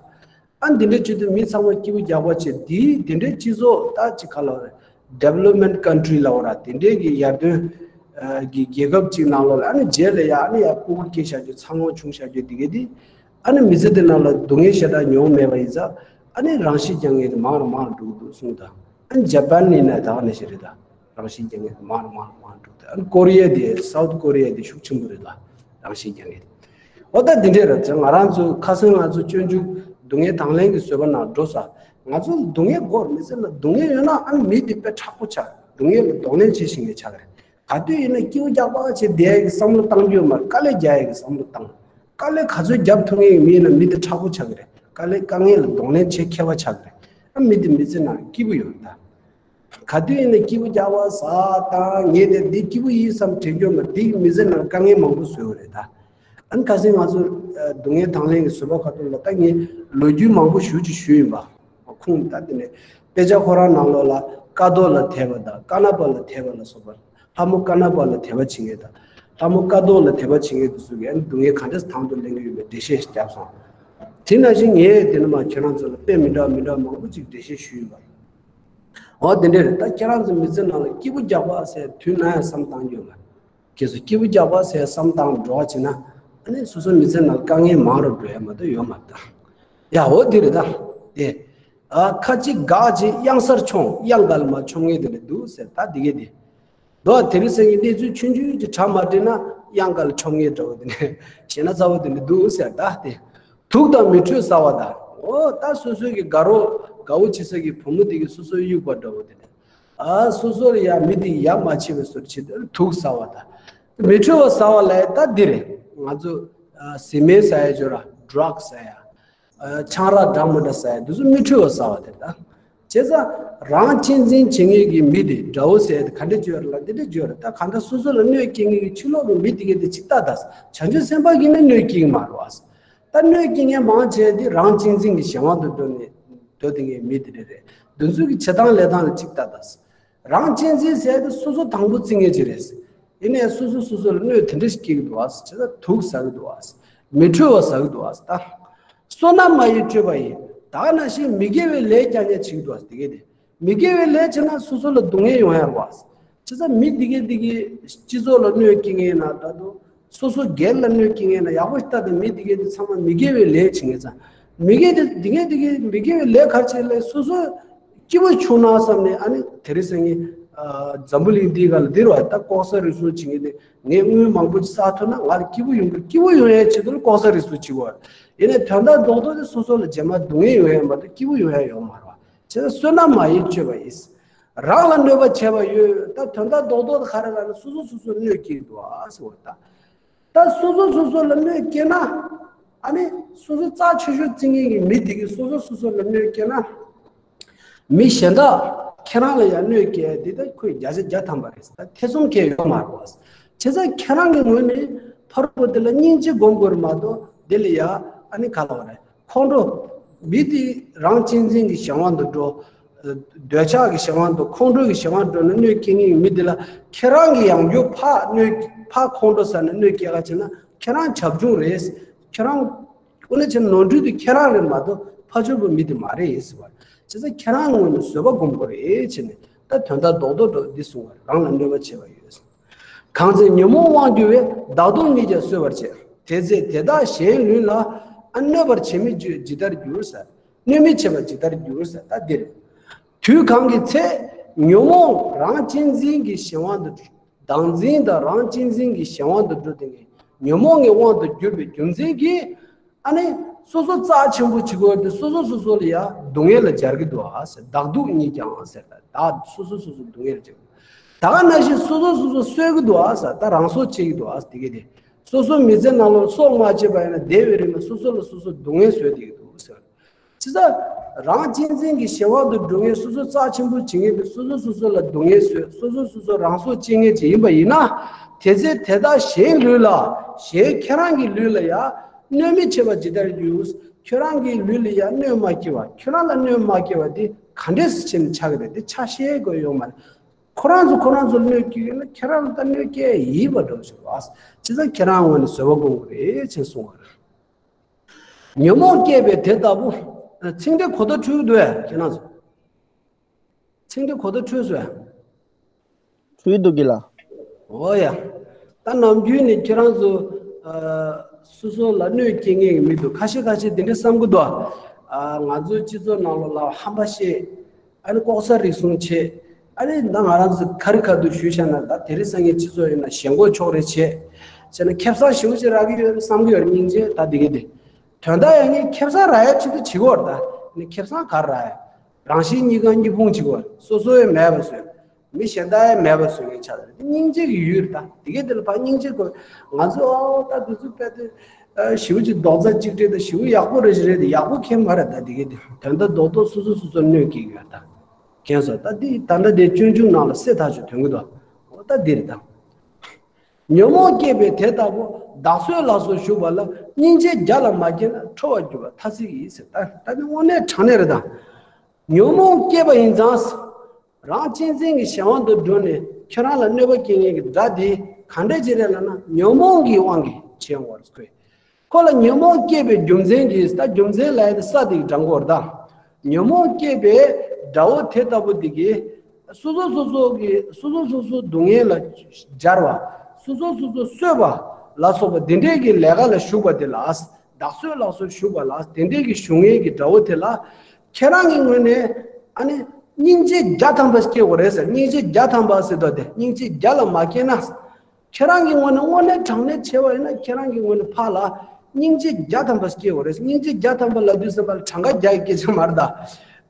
ཨ་འདི་འདྲ་བྱེད་དུས་མི་ཚང་མ་སྐྱིད་པོ་རྒྱག་པ་བྱས། འདི་འདི་འདྲའི་སྤྱི་ཚོགས་ད་ཅི་ག་ལ་རེད། Development country ལབ་པ་ར། དེ་འདྲའི་གི་ཡར་ཐོན་གྱི་རྒྱལ་ཁབ་ཅིག་ནང་ལོགས་ལ་ཨ་ནི་རྗེས་ལ་ཡ་ཨ་ནི་ཡ་སྤུ་གུ་སྐྱེས་བཞག་རྒྱུ། ཚང་མ་བྱུང་བཞག་རྒྱུ་དེ་གས་དེ། ཨ་ནི་མི་ཚེ་དེ་ནང་ལ་སྡུག་བསྔལ་ཞེ་དྲག་མྱོང་མེད་པ་ཡིན་ཙང་ཨ་ནི་རང་ཤི་རྒྱག་མཁན་དེ་མང་རུ་མང་རུ་འགྲོ་གི་འདུག་གསུངས་དང་། ཨ་ནི་ཇ་པན་ནི་ན་ད་ག་ནས་ཤི་རེད་ད། རང་ཤི་རྒྱག་མཁན་དེ་མང་རུ་མང་རུ་མང་རུ་འགྲོ་དེ། ཨ་ནི་ཀོ་རི་ཡ་དེ། South Korea དེ་ཤུགས་ཆེན་པོ་རེད་ད། རང་ཤི་རྒྱག་མཁན་དེ། འོ་ད་འདི་འདྲས་རེད། ང་རང་ཚོ་ཁ་སང་ང་ཚོ་སྤྱོད་འཇུག་སྡུག་བསྔལ་དང་ལེན་གྱི་བཟོད་པ་ནང་འགྲོ་ས། ང་ཚོ་སྡུག་བསྔལ་དགོས་རེད། མི་ཚེ་ལ་སྡུག་བསྔལ་ཡོད་ན་ཨ་ནི་མི་དེ་དཔེ་དྲག་པོ་ཆགས། སྡུག་བསྔལ་ལ་གདོང་ལེན་བྱེད་ཤེས་མཁན་ཆགས་ཀྱི་རེད། ག་དུས་ཡིན་ན་སྐྱིད་པོ་རྒྱག་པ་བྱས་བསྡད་ཡ་གི་བསམ་བློ་བཏང་རྒྱུ་ཡོད་མ་རེད། དཀའ་ལས་རྒྱག་ཡ་གི་བསམ་བློ་བཏང་། དཀའ་ལས་ག་ཚོད་རྒྱབ་ཐུབ་མཁན་གྱི་མི་ཡིན་ན་མི་དེ་དྲག་པོ་ཆགས་ཀྱི་རེད། དཀའ་ལས་དཀའ་ངལ་ལ་གདོང་ལེན་བྱེད་མཁས་པ་ཆགས་ཀྱི་རེད། ཨ་མི་དེ་མི་ཚེ་ནང་སྐྱིད་པོ་ཡོད་རེད་ད། ག་དུས་ཡིན་ན་སྐྱིད་པོ་རྒྱག་པ་ཟ་དང་ཉལ་ཏེ་འདི་སྐྱིད་པོ་ཡིན་བསམ་དྲན་རྒྱུ་ཡོད་མ་རེད། འདི་མི་ཚེ་ནང་དཀའ་ངལ་མང་པོ་བཟོས་ཡོད་རེད་ད། ཨ་ནི་ཁ་སང་ང་ཚོ་ཨ་སྡུག་བསྔལ་དང་ལེན་གྱི་བཟོད་པ་ཁ་ཐོར་ལ་ད་ངས་ལོ་རྒྱུས་མང་པོ་ཞེ་ཅིག་ཞུས་ཡིན་པ། ཁུངས་ད་དེ་ནས་དཔེ་ཆ་ཁོ་རང་ནང་ལོགས་ལ་ཀ་རྡོ་ལ་དད་པ་དང་ཀ་ན་པ་ལ་དད་པ་ལ་སོགས་པ། ལྷ་མོ་ཀ་ན་པ་ལ་དད་པ་བྱེད་མཁན་དང་། ལྷ་མོ་ཀ་རྡོ་ལ་དད་པ་བྱེད་མཁན་དེ་ཚོ་གིས་ཨ་ནི་སྡུག་བསྔལ་ག་འདྲས་དང་དུ་ལེན་གྱི་ཡོད་པའི་འགྲེལ་བཤད་ཞིག་བརྒྱབ་སོང་། དེ་ནང་བཞིན་ངས་དེ་ནས་མར་ཁྱེད་རང་ཚོ་ལ་དཔེ་མི་འདྲ་མི་འདྲ་མང་པོ་ཅིག་འགྲེལ་བཤད་ཞུས་ཡོད་པ་རེད། འོ་དེ་འདྲས་རེད། ད་ཁྱེད་རང་ཚོ་མི་ཚེ་ནང་ལ་སྐྱིད་པོ་རྒྱག་པ་ཟེར་དུས་ནམ་ཡང་བསམ་བཏང་རྒྱུ་ཡོད་མ་རེད། ཁྱེད་ཚོ་སྐྱིད་པོ་རྒྱག་པ་ཟེར་བསམ་བཏང་འགྲོ་བ་བྱེད་ན་ཨ་ནི་སོ་སོ་མི་ཚེ་ནང་དཀའ་ངལ་མང་རུ་འགྲོ་ཡ་མ་གཏོགས་ཡོད་མ་རེད་ད། ཡ་འོ་དེ་རེད་ད། དེ། ཨ་ཁ་ཅིག་འགག་ཅིག་གཡང་སར་མཆོང་གཡང་ག་ལ་མ་མཆོང་ངེས་དེ་ལས་འདུག་ཟེར་ད་དེ་གས་དེ། མདོ་དེ་རིང་སང་གི་གནས་ཚུལ་ཆུང་ཆུང་ཅིག་གྲ་མ་འགྲིག་ན་གཡང་ག་ལ་མཆོང་ངེས་འདྲ་བོ་དེ་ནས་ཞེ་ན་ཚ་བོ་དེ་ལས་འདུག་ཟེར་ད་དེ། དུག་དང་མི་འཕྲོད་ཟ་བ་དང་། འོ་ད་སོ་སོའི་གི་དགའ་རོགས་དགའ་བོ་བྱེད་ས་གི་བུ་མོ་དེ་གི་སོ་སོའི་དབྱུག་པ་འདྲ་བོ་དེ་ནས། ཨ་སོ་སོར་ཡ་མི་དེ་ཡ་མ་བྱེད་པའི་བཟོ་བྱེད་དུ་དུག་ཟ་བ་དང་། མི་འཕྲོད་པ་ཟ་བ་ལ་ད་འདི་རེད། ང་ཚོ་ཨ་ཟི་མེད་ཟ་ཡ་ཅོ་ར་ཌ་རག་ཟ་ཡ། ཨ་ཆང་རག་འདྲ་མི་འདྲ་ཟ་ཡ་འདི་ཚོ་མི་འཕྲོད་པ་ཟ་བ་དེ་རེད་ད། བྱས་ཙང་རང་གཅེས་འཛིན་བྱེད་མཁན་གྱི་མི་དེ་དགྲ་བོ་ཟ་ཡ་དེ་ག་འདྲ་ཅོ་ར་ལ་འདི་འདྲ་ཅོ་ར་ད་ག་འདྲ་སོ་སོ་ལ་གནོད་སྐྱེལ་མཁན་གྱི་ཕྱི་ལོགས་ཀྱི་མི་དེ་གས་དེ་ཅིག་ལྟ་ད། བྱང་ཆུབ་སེམས་དཔའ་གིས་ནི་གནོད་སྐྱེལ་གི་མ་རེད་བ། ད་གནོད་སྐྱེལ་མཁན་མང་ཆེ་དེ་རང་གཅེས་འཛིན་གྱི་གཞན་དབང་དུ་འགྲོ་ནས་སྡོད་དེ་མཁན་མི་དེ་འདྲ་རེད། འདི་ཚོ་གི་བྱེད་སྟངས་ལས་སྟངས་ལ་ཅིག་ལྟ་ད། རང་གཅེས་འཛིན་ཟེར་དེ་སོ་སོ་དང་པོ་བརྩི་མཁན་ཅིག་རེད། ཡིན་ནའི་སོ་སོ་སོ་སོ་ལ་གནོད་དེ་འདྲ་ཞིག་སྐྱེལ་གི་འདུག་བ། བྱས་ཙང་དུག་ཟ་གི་འདུག་བ། མི་འཕྲོད་པ་ཟ་གི་འདུག་བ། ད་བསོད་ནམས་མ་ཡིས་སྤྱོད་པ་ཡིས། ད་ག་ནང་བཞིན་མི་དགེ་བའི་ལས་ཀྱང་ཡང་བྱེད་ཀྱི་འདུག་བ། དེ་གས་དེ། མི་དགེ་བའི་ལས་བྱས་ན་སོ་སོ་ལ་སྡུག་བསྔལ་ཡོང་ཡ་རེད་བ། བྱས་ཙང་མི་དེ་གས་དེ་གས་སྤྱི་ཚོགས་ལ་གནོད་སྐྱེལ་མཁན་ན་ད་དུང་སོ་སོ་སྒེར་ལ་གནོད་སྐྱེལ་མཁན་ན་ཡག་པོ་ཞིག་ལྟ་དང་། མི་དེ་གས་དེ་ཚང་མ་མི་དགེ་བའི་ལས་བྱེད་མཁན་ཙང་། མི་དགེ་དེ་དེ་གས་དེ་གས་མི་དགེ་བའི་ལས་ག་རེ་བྱེད་ལས་སོ་སོ་སྐྱིད་པོ་བྱུང་ན་བསམ་ནས། ཨ་ནི་དེ་རིང་སང་ཉིན་ཨ་འཛམ་བུ་གླིང་འདིའི་སྒང་ལ་འདིར་བ་ད་ལྐོག་ཟ་རུལ་སུངས་བྱེད་མཁན་དེ་ངས་དངུལ་མང་པོ་ཅིག་བསགས་ཐུབ་ན་ང་ལ་སྐྱིད་པོ་ཡོང་གི། སྐྱིད་པོ་ཡོང་ཡའི་ཆེད་དུ་ལ་ལྐོག་ཟ་རུལ་སུངས་བྱེད་དགོས། ཡིན་ནའི་དོན་དག་རྡོག་རྡོག་དེ་སོ་སོ་ལ་རྗེས་མ་སྡུག་བསྔལ་ཡོང་ཡ་མ་གཏོགས་སྐྱིད་པོ་ཡོང་ཡ་ཡོད་མ་རེད་བ། བྱས་ཙང་བསོད་ནམས་མ་ཡིས་སྤྱོད་པ་ཡིས། རང་ལ་གནོད་པ་བྱས་པ་ཡོད། ད་དོན་དག་རྡོག་རྡོག་དེ་ག་རེ་ལབ་ན་སོ་སོ་སོ་སོར་གནོད་སྐྱེལ་འདུག་ཨ་ཟེར་བ་ད། ད་སོ་སོ་སོ་སོ་ལ་གནོད་སྐྱེལ་ན། ཨ་ནི་སོ་སོ་རྩ་ཆེ་ཤོས་བརྩི་མཁན་གྱི་མི་དེ་གིས་སོ་སོ་སོ་སོ་ལ་གནོད་སྐྱེལ་ན། མི་གཞན་དག་ཁྱེད་རང་ལ་ཡང་གནོད་སྐྱེལ་དེ་ད་ཁོས་བརྒྱ་ཆ་བརྒྱ་ཐམ་པ་རེད། ད་ཐེ་ཚོམ་གང་ཡང་ཡོད་མ་རེད་བ། བྱས་ཙང་ཁྱེད་རང་གི་ངོས་ནས་ཕ་རོལ་པོ་དེ་ལ་སྙིང་རྗེ་སྒོམ་དགོས་རེད་མ་གཏོགས་དེ་ལ་ཡ་ཨ་ནི་ག་ལབ་རེད། ཁོང་ཁྲོ། མི་དེ་རང་གཅེས་འཛིན་གྱི་གཞན་དབང་དུ་འགྲོ། འདོད་ཆགས་ཀྱི་གཞན་དབང་དུ། ཁོང་ཁྲོ་གི་གཞན་དབང་འགྲོ་ན་གནོད་སྐྱེལ་མཁན་གྱི་མི་དེ་ལ་ཁྱེད་རང་གིས་ཡང་རྒྱུ་ཕར་གནོད། ཕར་ཁོང་ཁྲོ་ཟ་ནས་གནོད་སྐྱེལ་ག་བྱེད་ན་ཁྱེད་རང་བྱབ་ཆུང་རེད། ཁྱེད་རང་དངོས་གནས་བྱས་ན་ནོར་འཁྲུལ་དེ་ཁྱེད་རང་རེད་མ་གཏོགས་ཕར་ཕྱོགས་པའི་མི་དེ་མ་རེད་ཟེར་བ། བྱས་ཙང་ཁྱེད་རང་ངོས་ནས་བཟོད་པ་སྒོམ་དགོས་རེད་བྱས་ནས། ད་དོན་དག་རྡོག་རྡོག་འདྲ་འདི་གསུངས་པ་རང་ལ་གནོད་པ་བྱས་པ་ཡོད། གང་ཚེ་ཉོན་མོངས་དབང་གྱུར་བས། བདག་སྡུག་ཉིད་ཀྱང་གསོད་པར་བྱེད། དེ་ཚེ་དེ་དག་གཞན་ལུས་ལ། ཨ་གནོད་པར་བྱེད་མི་ཇི་ལྟར་འགྱུར་ཟེར། གནོད་མི་བྱེད་པ་ཇི་ལྟར་འགྱུར་ཟེར། ད་འདིར། དུས་གང་གི་ཚེ། ཉོན་མོངས་རང་གཅེས་འཛིན་གྱི་གཞན་དབང་དུ། བདག་འཛིན་དང་རང་གཅེས་འཛིན་གྱི་གཞན་དབང་དུ་འགྲོ་དེ་ངས་ཉོན་མོངས་ཀྱི་དབང་དུ་གྱུར་པའི་རྒྱུ་མཚན་གྱིས། ཨ་ནི་སོ་སོ་རྩ་ཆེན་པོ་བྱེད་དགོས་ཏེ་སོ་སོ་སོ་སོ་ལ་ཡ་སྡུག་བསྔལ་ལ་སྦྱར་གྱི་འདུག་ཨ་ཟེར། བདག་སྡུག་ཉིད་ཀྱང་ཟེར། ད་སོ་སོ་སོ་སོ་སྡུག་བསྔལ་ལ་སྦྱར། ད་ག་ནང་བཞིན་སོ་སོ་སོ་སོ་གསོད་ཀྱི་འདུག་ཨ་ཟེར། ད་རང་སྲོག་བཅད་ཀྱི་འདུག་ཨ་ཟེར། དེ་གས་དེ་སོ་སོ་མི་ཚེ་ནང་ལ་སྲོག་མ་བཅད་པ་ཡིན་ན་འདས་པའི་རིང་ལ་སོ་སོ་ལ་སོ་སོ་སྡུག་བསྔལ་བཟོས་བསྡད་ཀྱི་འདུག་ཟེར། བྱས་ཙང་རང་གཅེས་འཛིན་གྱི་གཞན་དབང་དུ་འགྲོ་མཁན། སོ་སོ་རྩ་ཆེན་པོ་བྱེད་མཁན་དེ་སོ་སོ་སོ་སོ་ལ་སྡུག་བསྔལ་བཟོས། སོ་སོ་སོ་སོ་རང་སྲོག་བཅད་མཁན་ཅིག་ཡིན་པ་ཡིན་ན། དེ་ཚེ་དེ་དག་གཞན་ལུས་ལ། གཞན་ཁྱེད་རང་གི་ལུས་ལ་ཡང་གནོད་མི་བྱེད་པ་ཇི་ལྟར་འགྱུར། ཁྱེད་རང་གི་ལུས་ལ་ཡང་གནོད་མ་སྐྱེལ་བ། ཁྱེད་རང་ལ་གནོད་མ་སྐྱེལ་བ་དེ་ག་འདྲས་སེ་བྱས་ནས་ཆགས་ཀྱི་རེད། དེ་ཆ་ཤས་དགོས་ཡོད་མ་རེད། ཁོ་རང་ཚོ་ཁོ་རང་ཚོ་གནོད་སྐྱེལ་ཡོད་ན་ཁྱེད་རང་ལ་ད་གནོད་སྐྱེལ་ཡིན་པ་འགྲོ་ཞིག་བ། བྱས་ཙང་ཁྱེད་རང་ངོས་ནས་བཟོད་པ་སྒོམ་དགོས་རེད་ཅེས་གསུངས་པ་རེད། ཉོན་མོངས་སྐྱེས་པས་དེ་ལྟ་བུ། ཚིག་འགྲེལ་གོ་བརྡ་འཕྲོད་ཀྱི་འདུག་གས་ཁྱེད་རང་ཚོ། ཚིག་འདི་གོ་བརྡ་འཕྲོད་སོང་ཡ། འཕྲོད་འདུག་གི་ལ། འོ་ཡ། ད་ནམ་རྒྱུན་ནས་ཁྱེད་རང་ཚོ་ཨ་སོ་སོ་ལ་གནོད་སྐྱེལ་མཁན་གྱི་མི་འདུག་ཁ་ཤས་ཁ་ཤས་དེ་འདྲ་བསམ་གྱི་འདུག་ཨ་ང་ཚོའི་སྤྱི་ཚོགས་ནང་ལོགས་ལ་ཧམ་པ་བཤད། ཨ་ནི་ལྐོག་ཟ་རུལ་སུངས་བྱེད། ཨ་ནི་ད་ང་རང་ཚོ་ཁ་རི་ཁ་ཐུག་ཞུས་བཞག་ན་ད་དེ་རིང་སང་ཉིན་སྤྱི་ཚོགས་ཡིན་ན་ཞེན་ཁོག་ཕྱོགས་རེ་བྱེད། བྱས་ན་ཁེ་བཟང་ཞེ་པོ་ཅིག་རག་གི་ཡོད་རེད་བསམ་གྱི་ཡོད་རེད། སྙིང་རྗེ་ད་དེ་གི་དེ། དོན་དག་ཡང་ངས་ཁེ་བཟང་རག་ཡ་ཆེད་དུ་བྱེད་ཀྱི་ཡོད་རེད། ད་ནི་ཁེ་བཟང་ག་རེ་རག་ཡ། རང་གཞན་གཉིས་ཀ་གཉིས་ཕུང་བྱེད་ཀྱི་ཡོད་རེད། སོ་སོ་ཡང་མེད་པ་བཟོས། མི་གཞན་དག་ཡང་མེད་པ་བཟོ་མཁན་ཆགས་རེད། དེ་སྙིང་རྗེ་གི་ཡུལ་རེད། ད་དེ་གས་དེ་ལ་ཕར་སྙིང་རྗེ་དགོས། ང་ཚོ་ཨོ་ད་དེ་ཚོ་དཔེ་དེ་ཨ་ཞེ་པོ་ཅིག་རྡོག་རྩ་གཅིག་སྒྲིལ་དང་ཞེ་པོ་ཡག་པོ་རེད་ཞིག་རེད་དེ་ཡག་པོ་མཁན་མ་རེད། ད་དེ་གས་དེ་དོན་དག་རྡོག་རྡོག་སོ་སོ་སོ་སོར་གནོད་སྐྱེལ་གྱི་ཡོད་ད། མཁྱེན་སོང་། ད་འདི་ད་ལྟ་དེ་སྤྱོད་འཇུག་ནང་ལ་གསལ་ཐག་ཆོད་ཐོན་གྱི་འདུག་འོ་ད་འདི་རེད་ད། ཉོན་མོངས་སྐྱེས་པས་དེ་ལྟ་བུ། བདག་བཟོད་ལ་སོགས་ཞུགས་པ་ལ། སྙིང་རྗེ་བརྒྱ་ལ་མ་སྐྱེས་ན། ཁྲོ་བར་འགྱུར་བ་ཐ་ཚིག་ཡིན་ཟེར། ད་ད་ནི་དངོས་གནས་དྲང་གནས་རེད་ད། ཉོན་མོངས་སྐྱེས་པ་ཡིན་ཙང་། རང་གཅེས་འཛིན་གྱི་གཞན་དབང་དུ་འགྲོ་ནས་ཁྱོད་རང་ལ་གནོད་པ་སྐྱེལ་མཁན་གྱི་དགྲ་དེ་ག་འདྲ་ཅིག་རེད་ལབ་ན། ཉོན་མོངས་ཀྱི་དབང་གིས་བྱས་ཡོང་བ་རེད་ཁོས། ཁོ་ལ་ཉོན་མོངས་སྐྱེས་པའི་རྒྱུ་མཚན་གྱིས། ད་རྒྱུ་མཚན་ལབ་ཡ་དེ་ས་དེ་གི་འགྲམ་སྐོར་ད། ཉོན་མོངས་སྐྱེས་པའི་དགྲ་བོ་དེ་ལྟ་བུ་དེ་གིས་སོ་སོ་སོ་སོ་གི་སོ་སོ་སོ་སོ་སྡུག་བསྔལ་ལ་སྦྱར་བ། སོ་སོ་སོ་སོ་གསོད་པ་ལ་སོགས་པ་དེ་འདྲའི་གི་ལས་ཀ་ལ་ཞུགས་པ་དེ་ལ། བདག་གསོད་ལ་སོགས་ཞུགས་པ་ལ། དེ་འདྲའི་གི་ཞུགས་མཁན་གྱི་དགྲ་བོ་དེ་ལ་ཁྱེད་རང་གི་ངོས་ནས་ཨ་ནི་སྙིང་རྗེ་བརྒྱ་ཐམ་པ་སྐྱེ་དགོས་རེད་ཟེར། སྙིང་རྗེ་བརྒྱ་ཐམ་པ་ཟེར་དོ་དེ་སྙིང་རྗེ་བརྒྱ་ལ་མ་སྐྱེས་ན། ཁྱེད་རང་གི་ངོས་ནས་དངོས་གནས་དྲང་གནས་བྱས་པ་ཡིན་ན། ཁྱེད་རང་གི་ངོས་ནས་ཕར་ལ་སྙིང་རྗེ་བརྒྱ་ཐམ་པ་སྐྱེ་དགོས་རེད། སྙིང་རྗེ་བརྒྱ་ཐམ་པ་ལབ་དུས་ཙམ་པ་ལ་གྲངས་ཀ་བརྒྱ་ཡི་སྐད་ཆ་མ་རེད་ད།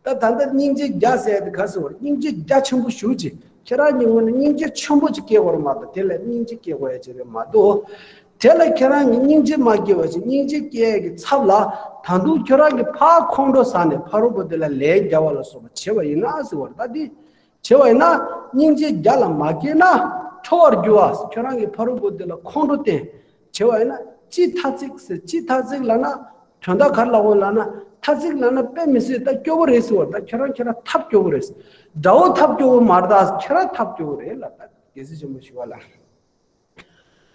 ད་ད་ལྟ་སྙིང་རྗེ་བརྒྱ་ཟེར་ཡ་དེ་ག་ཟེར་བ་རེད། སྙིང་རྗེ་རྒྱ་ཆེན་པོ་ཞེ་ཅིག་ཁྱེད་རང་གི་ངོས་ནས་སྙིང་རྗེ་ཆེན་པོ་ཅིག་སྐྱེ་དགོས་རེད་མ་གཏོགས། དེ་ལས་སྙིང་རྗེ་སྐྱེ་དགོས་ཡ་ཅིག་རེད་མ་གཏོགས། དེ་ལ་ཁྱེད་རང་གིས་སྙིང་རྗེ་མ་སྐྱེ་བ་ཅིག་སྙིང་རྗེ་སྐྱེ་ཡ་གི་ཚབ་ལ་ད་དུང་ཁྱོད་རང་གིས་ཕར་ཁོང་ཁྲོ་ཟ་ནས་ཕ་རོལ་པོ་དེ་ལ་ལན་རྒྱག་པ་ལ་སོགས་པ་བྱས་པ་ཡིན་ན་ཟེར་བ་རེད། ད་འདི་བྱས་པ་ཡིན་ན། སྙིང་རྗེ་བརྒྱ་ལ་མ་སྐྱེས་ན། ཁྲོ་བར་འགྱུར་བ། ཁྱོད་རང་གིས་ཕ་རོལ་པོ་དེ་ལ་ཁོང་ཁྲོ་བསྟེན། བྱས་པ་ཡིན་ན། ཅི་ཐ་ཚིག་ཟེར། ཅི་ཐ་ཚིག་ལབ་ན། དོན་དག་ག་རེ་ལབ་དགོས་ལབ་ན། ཐ་ཚིག་ལབ་ན་དཔེ་མི་སྲིད་ད་སྐྱོ་པོ་རེད་ཟེར་བ། ད་ཁྱོད་རང་ཁྱོད་རང་ཐབས་སྐྱོ་པོ་རེད། དགྲ་བོ་ཐབས་སྐྱོ་པོ་མ་རེད་ད། ཁྱོད་རང་ཐབས་སྐྱོ་པོ་རེད་ལབ། ད་རྒྱལ་སྲས་ཆེན་པོ་ཞི་བ་ལྷ།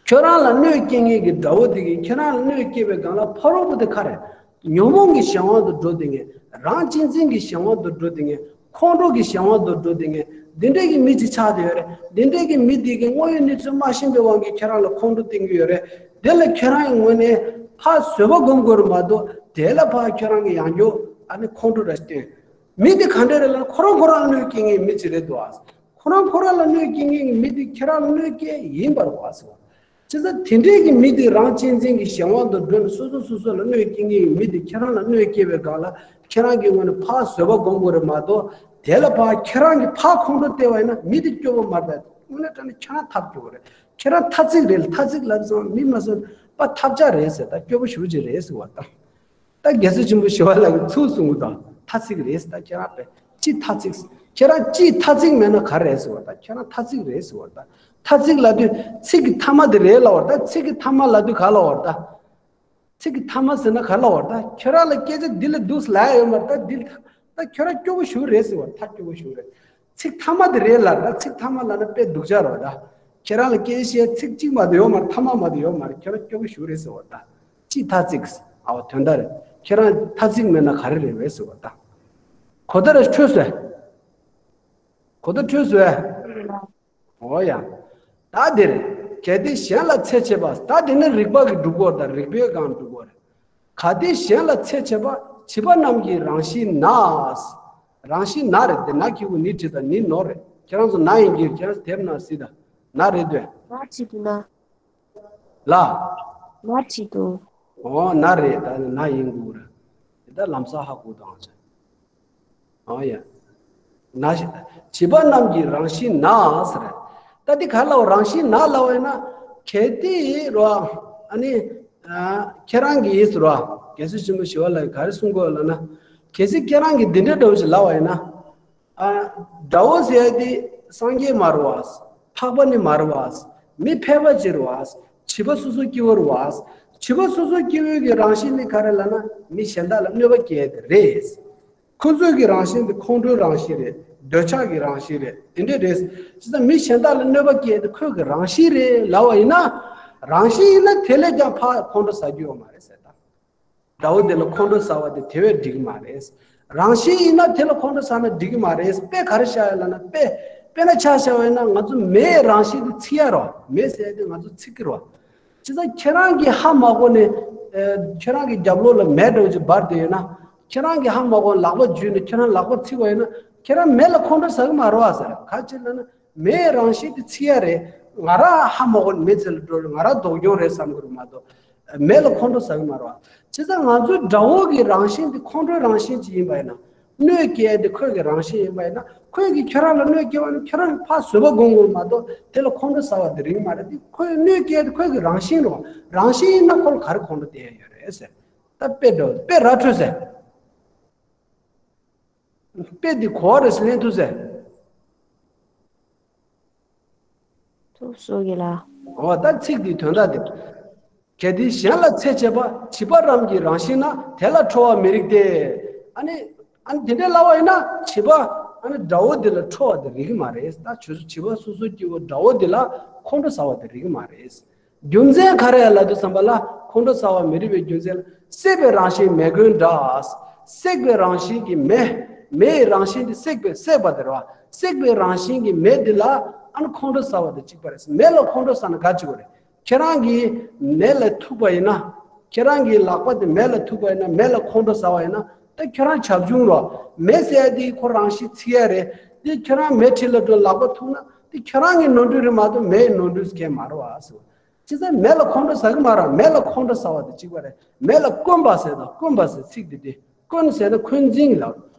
ཁྱོད་རང་ལ་གནོད་སྐྱེལ་མཁན་གྱི་དགྲ་བོ་དེ་གིས་ཁྱོད་རང་ལ་གནོད་སྐྱེལ་བའི་སྒང་ལ་ཕ་རོལ་པོ་དེ་ག་རེ། ཉོན་མོངས་ཀྱི་གཞན་དབང་དུ་འགྲོ་བསྡད་མཁན། རང་གཅེས་འཛིན་གྱི་གཞན་དབང་དུ་འགྲོ་བསྡད་མཁན། ཁོང་ཁྲོ་གི་གཞན་དབང་དུ་འགྲོ་བསྡད་མཁན། འདི་འདྲའི་གི་མི་གཅིག་ཆགས་བསྡད་ཡོད་རེད། འདི་འདྲའི་གི་མི་དེ་གིས་དངོས་ཡོད་གནས་ཚུལ་མ་ཤེས་པའི་དབང་གིས་ཁྱོད་རང་ལ་ཁོང་ཁྲོ་བསྟན་གྱི་ཡོད་རེད། དེ་ལ་ཁྱོད་རང་གི་ངོས་ནས་ཕར་བཟོད་པ་སྒོམ་དགོས་རེད་མ་གཏོགས། དེ་ལ་ཕར་ཁྱོད་རང་གིས་ཡང་བསྐྱར་ཨ་ནི་ཁོང་ཁྲོ་ར་བསྟན། མི་དེ་ག་འདྲ་རེད་ལབ་ན། ཁོ་རང་ཁོ་རང་གནོད་སྐྱེལ་མཁན་མི་གཅིག་རེད་འདུག་ཨ། ཁོ་རང་ཁོ་རང་ལ་གནོད་སྐྱེལ་མཁན་གྱི་མི་དེ་ཁྱེད་རང་ལ་གནོད་སྐྱེལ་ཡིན་པར་བ་ཟེར་བ། བྱས་ཙང་དེ་འདྲའི་གི་མི་དེ་རང་གཅེས་འཛིན་གྱི་གཞན་དབང་དུ་འགྲོ་ནས་སོ་སོ་སོ་སོ་ལ་གནོད་སྐྱེལ་མཁན་གྱི་མི་དེ་ཁྱེད་རང་ལ་གནོད་སྐྱེལ་བའི་སྒང་ལ་ཁྱེད་རང་གི་ངོས་ནས་ཕར་བཟོད་པ་སྒོམ་དགོས་རེད་མ་གཏོགས། དེ་ལ་ཕར་ཁྱེད་རང་གིས་ཕར་ཁོང་ཁྲོ་བསྟན་པ་ཡིན་ན་མི་དེ་སྐྱོ་པོ་མ་རེད། དངོས་གནས་དྲང་གནས་ཁྱེད་རང་ཐབས་སྐྱོ་པོ་རེད། ཁྱེད་རང་ཐ་ཚིག་རེད། ཐ་ཚིག་ལབ་སོང་མི་མ་སོང་པ་ཐབས་ཆག་རེད་ཟེར། ད་སྐྱོ་པོ་ཞེ་ཅིག་རེད་ཟེར་བ་དང་། ད་རྒྱལ་སྲས་ཆེན་པོ་ཞི་བ་ལྷ་གིས་ཚུར་གསུང་གི་དང་། ཐ་ཚིག་རེད་ཟེར། ད་ཁྱེད་རང་པས་ཅི་ཐ་ཚིག་ཁྱེད་རང་ཅི་ཐ་ཚིག་མེད་ན་ག་རེ་རེད་ཟེར་བ། ད་ཁྱེད་རང་ཐ་ཚིག་རེད་ཟེར་བ། ད་ཐ་ཚིག་ལབ་དུས་ཚིག་གི་མཐའ་མ་དེ་རེད་ལབ་པ་རེད། ད་ཚིག་གི་མཐའ་མ་ལབ་དུས་ག་ལབ་པ་རེད། ད་ཚིག་གི་མཐའ་མ་ཟེར་ན་ག་ལབ་པ་རེད། ད་ཁྱོད་རང་ལ་སྐད་ཆ་འདི་ལས་སྡུག་ལབ་ཡ་ཡོད་མ་རེད། ད་འདི་ད་ཁྱོད་རང་སྐྱོ་པོ་ཞེ་པོ་རེད་ཟེར་བ། ད་སྐྱོ་པོ་ཞེ་པོ་རེད། ཚིག་མཐའ་མ་དེ་རེད་ལབ། ད་ཚིག་མཐའ་མ་ལབ་ན་དཔེ་སྡུག་ཅག་རེད་བ། ད་ཁྱེད་རང་ལ་སྐད་ཆ་བཤད་ཚིག་གཅིག་མ་གཏོགས་ཡོད་མ་རེད། མཐའ་མ་མ་གཏོགས་ཡོད་མ་རེད། ཁྱོད་རང་སྐྱོ་པོ་ཞེ་པོ་རེད་ཟེར་བ། ད་ཅི་ཐ་ཚིག་ཨ་བ་དོན་དག་རེད། ཁྱེད་རང་ཐ་ཚིག་མེད་ན་ག་རེ་རེད་བས་ཟེར་བ། ད་གོ་བརྡ་རེ་འཕྲོད་སོང་། གོ་བརྡ་འཕྲོད་སོང་། འོ་ཡ། ད་འདིར། གལ་ཏེ་གཞན་ལ་འཚེ་བྱེད་པ། ད་དེ་ནི་རིགས་པ་གི་སྒྲུབ་སྐོར་དང་རིགས་པའི་སྒང་སྒྲུབ་སྐོར་རེད། གལ་ཏེ་གཞན་ལ་འཚེ་བྱེད་པ། བྱིས་པ་རྣམས་ཀྱི་རང་བཞིན་ན། རང་བཞིན་ན་རེད་དེ། ན་གི་གུ་ནི་བྲིས་དང་ནི་ནོ་རེད། ཁྱེད་རང་ཚོ་ན་ཡིན་གྱི་ཁྱེད་རང་ཚོ་དེབ་ནང་གཟིགས་དང་། ན་རེད་དོ། ན་བྲིས་འདུག་ན། ལ། ན་བྲིས་འདུག་འོ་ན་རེད། ད་ནི་ན་ཡིན་དགོས་རེད། དེ་ད་ལམ་སང་ཧ་གོ་དང་ཆ། ཨ་ཡ། ན་ཞིག་བྱིས་པ་རྣམས་ཀྱི་རང་བཞིན་ན་ཟེར། ད་འདི་ག་ལ་བ་རང་བཞིན་ན་ལ་བ་ཡིན་ན། གལ་ཏེ་རོ། ཨ་ནི། ཨ། ཁྱེད་རང་གིས་ཟེར་རོ། རྒྱལ་སྲས་ཆེན་པོ་ཞི་བ་ལྷ་གིས་ག་རེ་གསུང་གི་ཡོད་ལབ་ན། གལ་སྲིད་ཁྱེད་རང་གིས་འདི་འདྲ་འདྲ་བོ་ཞིག་ལབ་པ་ཡིན་ན། ཨ། དགྲ་བོ་ཟེར་ཡ་དེ་སངས་རྒྱས་མ་རེད་བ། འཕགས་པ་ནི་མ་རེད་བ། མི་ཕལ་པ་ཅིག་རེད་བ། བྱིས་པ་སོ་སོ་སྐྱེ་བོ་རེད་བ། བྱིས་པ་སོ་སོ་སྐྱེ་བོའི་གི་རང་བཞིན་ནི་ག་རེ་ལབ་ན་མི་གཞན་དག་ལ་གནོད་པ་སྐྱེལ་ཡ་དེ་རེད། ཁོ་ཚོའི་གི་རང་བཞིན་དེ་ཁོང་ཁྲོའི་རང་བཞིན་རེད། འདོད་ཆགས་ཀྱི་རང་བཞིན་རེད། དེ་འདྲས་རེད། བྱས་ཙང་མི་གཞན་དག་ལ་གནོད་པ་སྐྱེལ་དེ་ཁོའི་གི་རང་བཞིན་རེད་ལབ་པ་ཡིན་ན། རང་བཞིན་ཡིན་ན་དེ་ལས་ཀྱང་ཕར་ཁོང་ཁྲོ་ཟ་རྒྱུ་ཡོད་མ་རེད་ཟེར་ད། དགྲ་བོ་དེ་ལ་ཁོང་ཁྲོ་ཟ་བ་དེ་དེ་བས་འགྲིག་གི་མ་རེད། རང་བཞིན་ཡིན་ན་དེ་ལ་ཁོང་ཁྲོ་ཟ་ན་འགྲིག་གི་མ་རེད། དཔེ་ག་རེ་བཞག་ཡ་ལབ་ན། དཔེ་དཔེར་ན་ཆ་བཞག་པ་ཡིན་ན་ང་ཚོ་མེའི་རང་བཞིན་དེ་འཚིག་ཡ་རེད་བ། མེ་ཟེར་ཡ་དེ་ང་ཚོ་འཚིག་གི་རེད་བ། བྱས་ཙང་ཁྱེད་རང་གིས་ཧ་མ་གོ་ནས། ཨ། ཁྱེད་རང་གི་རྒྱབ་ལོགས་ལ་མེ་འདྲ་བོ་ཅིག་འབར་བསྡད་ཡོད་ན། ཁྱེད་རང་གིས་ཧ་མ་གོ་ལག་པ་འཇུས་ནས་ཁྱེད་རང་ལག་པ་འཚིག་པ་ཡིན་ན། ཁྱེད་རང་མེ་ལ་ཁོང་ཁྲོ་ཟ་གི་མ་རེད་བ་ཟེར། ག་ཅི་ལབ་ན་མེའི་རང་བཞིན་དེ་འཚིག་ཡ་རེད། ང་རང་ཧ་མ་གོ་ནས་མེ་རྩེ་ལ་འགྲོ་རེད། ང་རང་སྡུག་གྱོང་རེད་བསམ་གི་རེད་མ་གཏོགས། མེ་ལ་ཁོང་ཁྲོ་ཟ་གི་མ་རེད་བ། བྱས་ཙང་ང་ཚོའི་དགྲ་བོ་གི་རང་བཞིན་དེ་ཁོང་ཁྲོའི་རང་བཞིན་ཅིག་ཡིན་པ་ཡིན་ན། གནོད་སྐྱེལ་དེ་ཁོའི་གི་རང་བཞིན་ཡིན་པ་ཡིན་ན། ཁོས་གི་ཁྱོད་རང་ལ་གནོད་སྐྱེལ་བ་ཡིན་ན་ཁྱོད་རང་གི་ཕར་བཟོད་པ་སྒོམ་དགོས་མ་གཏོགས་དེ་ལ་ཁོང་ཁྲོ་ཟ་བ་དེ་རིགས་མ་རེད། དེ་ཁོས་གནོད་སྐྱེལ་དེ་ཁོའི་གི་རང་བཞིན་རེད་བ། རང་བཞིན་ཡིན་ན་ཁོ་ལ་ག་རེ་ཁོང་ཁྲོ་བསྟན་ཡ་ཡོད་རེད་ཟེར། ད་དཔེ་འདྲ་བོ་དཔེ་ར་འཕྲོད་ཟེར། དཔེ་འདི་གོ་བ་རེ་ཞིག་ལེན་ཐུབ་ཟེར། ཐུབ་སོ་གི་ལ། འོ་ད་ཚིག་འདིའི་དོན་དག་དེ། གལ་ཏེ་གཞན་ལ་འཚེ་བྱེད་པ་བྱིས་པ་རྣམས་ཀྱི་རང་བཞིན་ན་དེ་ལ་ཁྲོ་བ་མི་རིགས་ཏེ། ཨ་ནི། ཨ་ནི་དེ་འདྲའི་ལབ་པ་ཡིན་ན་བྱིས་པ། ཨ་ནི་དགྲ་བོ་དེ་ལ་ཁྲོ་བ་དེ་རིགས་མ་རེད། ད་ཆོས་སུ་བྱིས་པ་སོ་སོ་སྐྱེ་བོ་དགྲ་བོ་དེ་ལ་ཁོང་ཁྲོ་ཟ་བ་དེ་རིགས་མ་རེད། རྒྱུ་མཚན་ག་རེ་ལབ་དུས་ཙམ་པ་ལ་ཁོང་ཁྲོ་ཟ་བ་མི་རིགས་པའི་རྒྱུ་མཚན་ལ་སྲེག་པའི་རང་བཞིན་མེ་ཀུན་འདྲ། སྲེག་པའི་རང་བཞིན་གྱི་མེ། མེ་ཡི་རང་བཞིན་དེ་སྲེག་པའི་སྲེག་པ་དེ་རེད་བ། སྲེག་པའི་རང་བཞིན་གྱི་མེ་འདི་ལ་ཨ་ནི་ཁོང་ཁྲོ་ཟ་བ་དང་གཅིག་པ་རེད། མེ་ལ་ཁོང་ཁྲོ་ཟ་ན་ག་གཅིག་པ་རེད། ཁྱེད་རང་གིས་མེ་ལ་ཐུག་པ་ཡིན་ན། ཁྱེད་རང་གི་ལག་པ་དེ་མེ་ལ་ཐུག་པ་ཡིན་ན། མེ་ལ་ཁོང་ཁྲོ་ཟ་བ་ཡིན་ན། ད་ཁྱེད་རང་བྱབ་ཆུང་རོ། མེ་ཟེར་ཡ་དེ་ཁོ་རང་བཞིན་ཚིག་ཡ་རེད། དེ་ཁྱེད་རང་མེ་ཁྲི་ལ་འགྲོ་ལག་པ་ཐུག་ན་དེ་ཁྱེད་རང་གི་ནོར་འཁྲུལ་རེད་མ་གཏོགས་མེའི་ནོར་འཁྲུལ་གང་མ་རེད་བ་ཟེར་བ། བྱས་ཙང་མེ་ལ་ཁོང་ཁྲོ་ཟ་གི་མ་རེད། མེ་ལ་ཁོང་ཁྲོ་ཟ་བ་དེ་གཅིག་པ་རེད། མེ་ལ་སྐོན་པ་ཟེར་དང་སྐོན་པ་ཟེར་ཚིག་དེ་དེ། སྐོན་ཟེར་ན་འཁོན་འཛིན་ལ།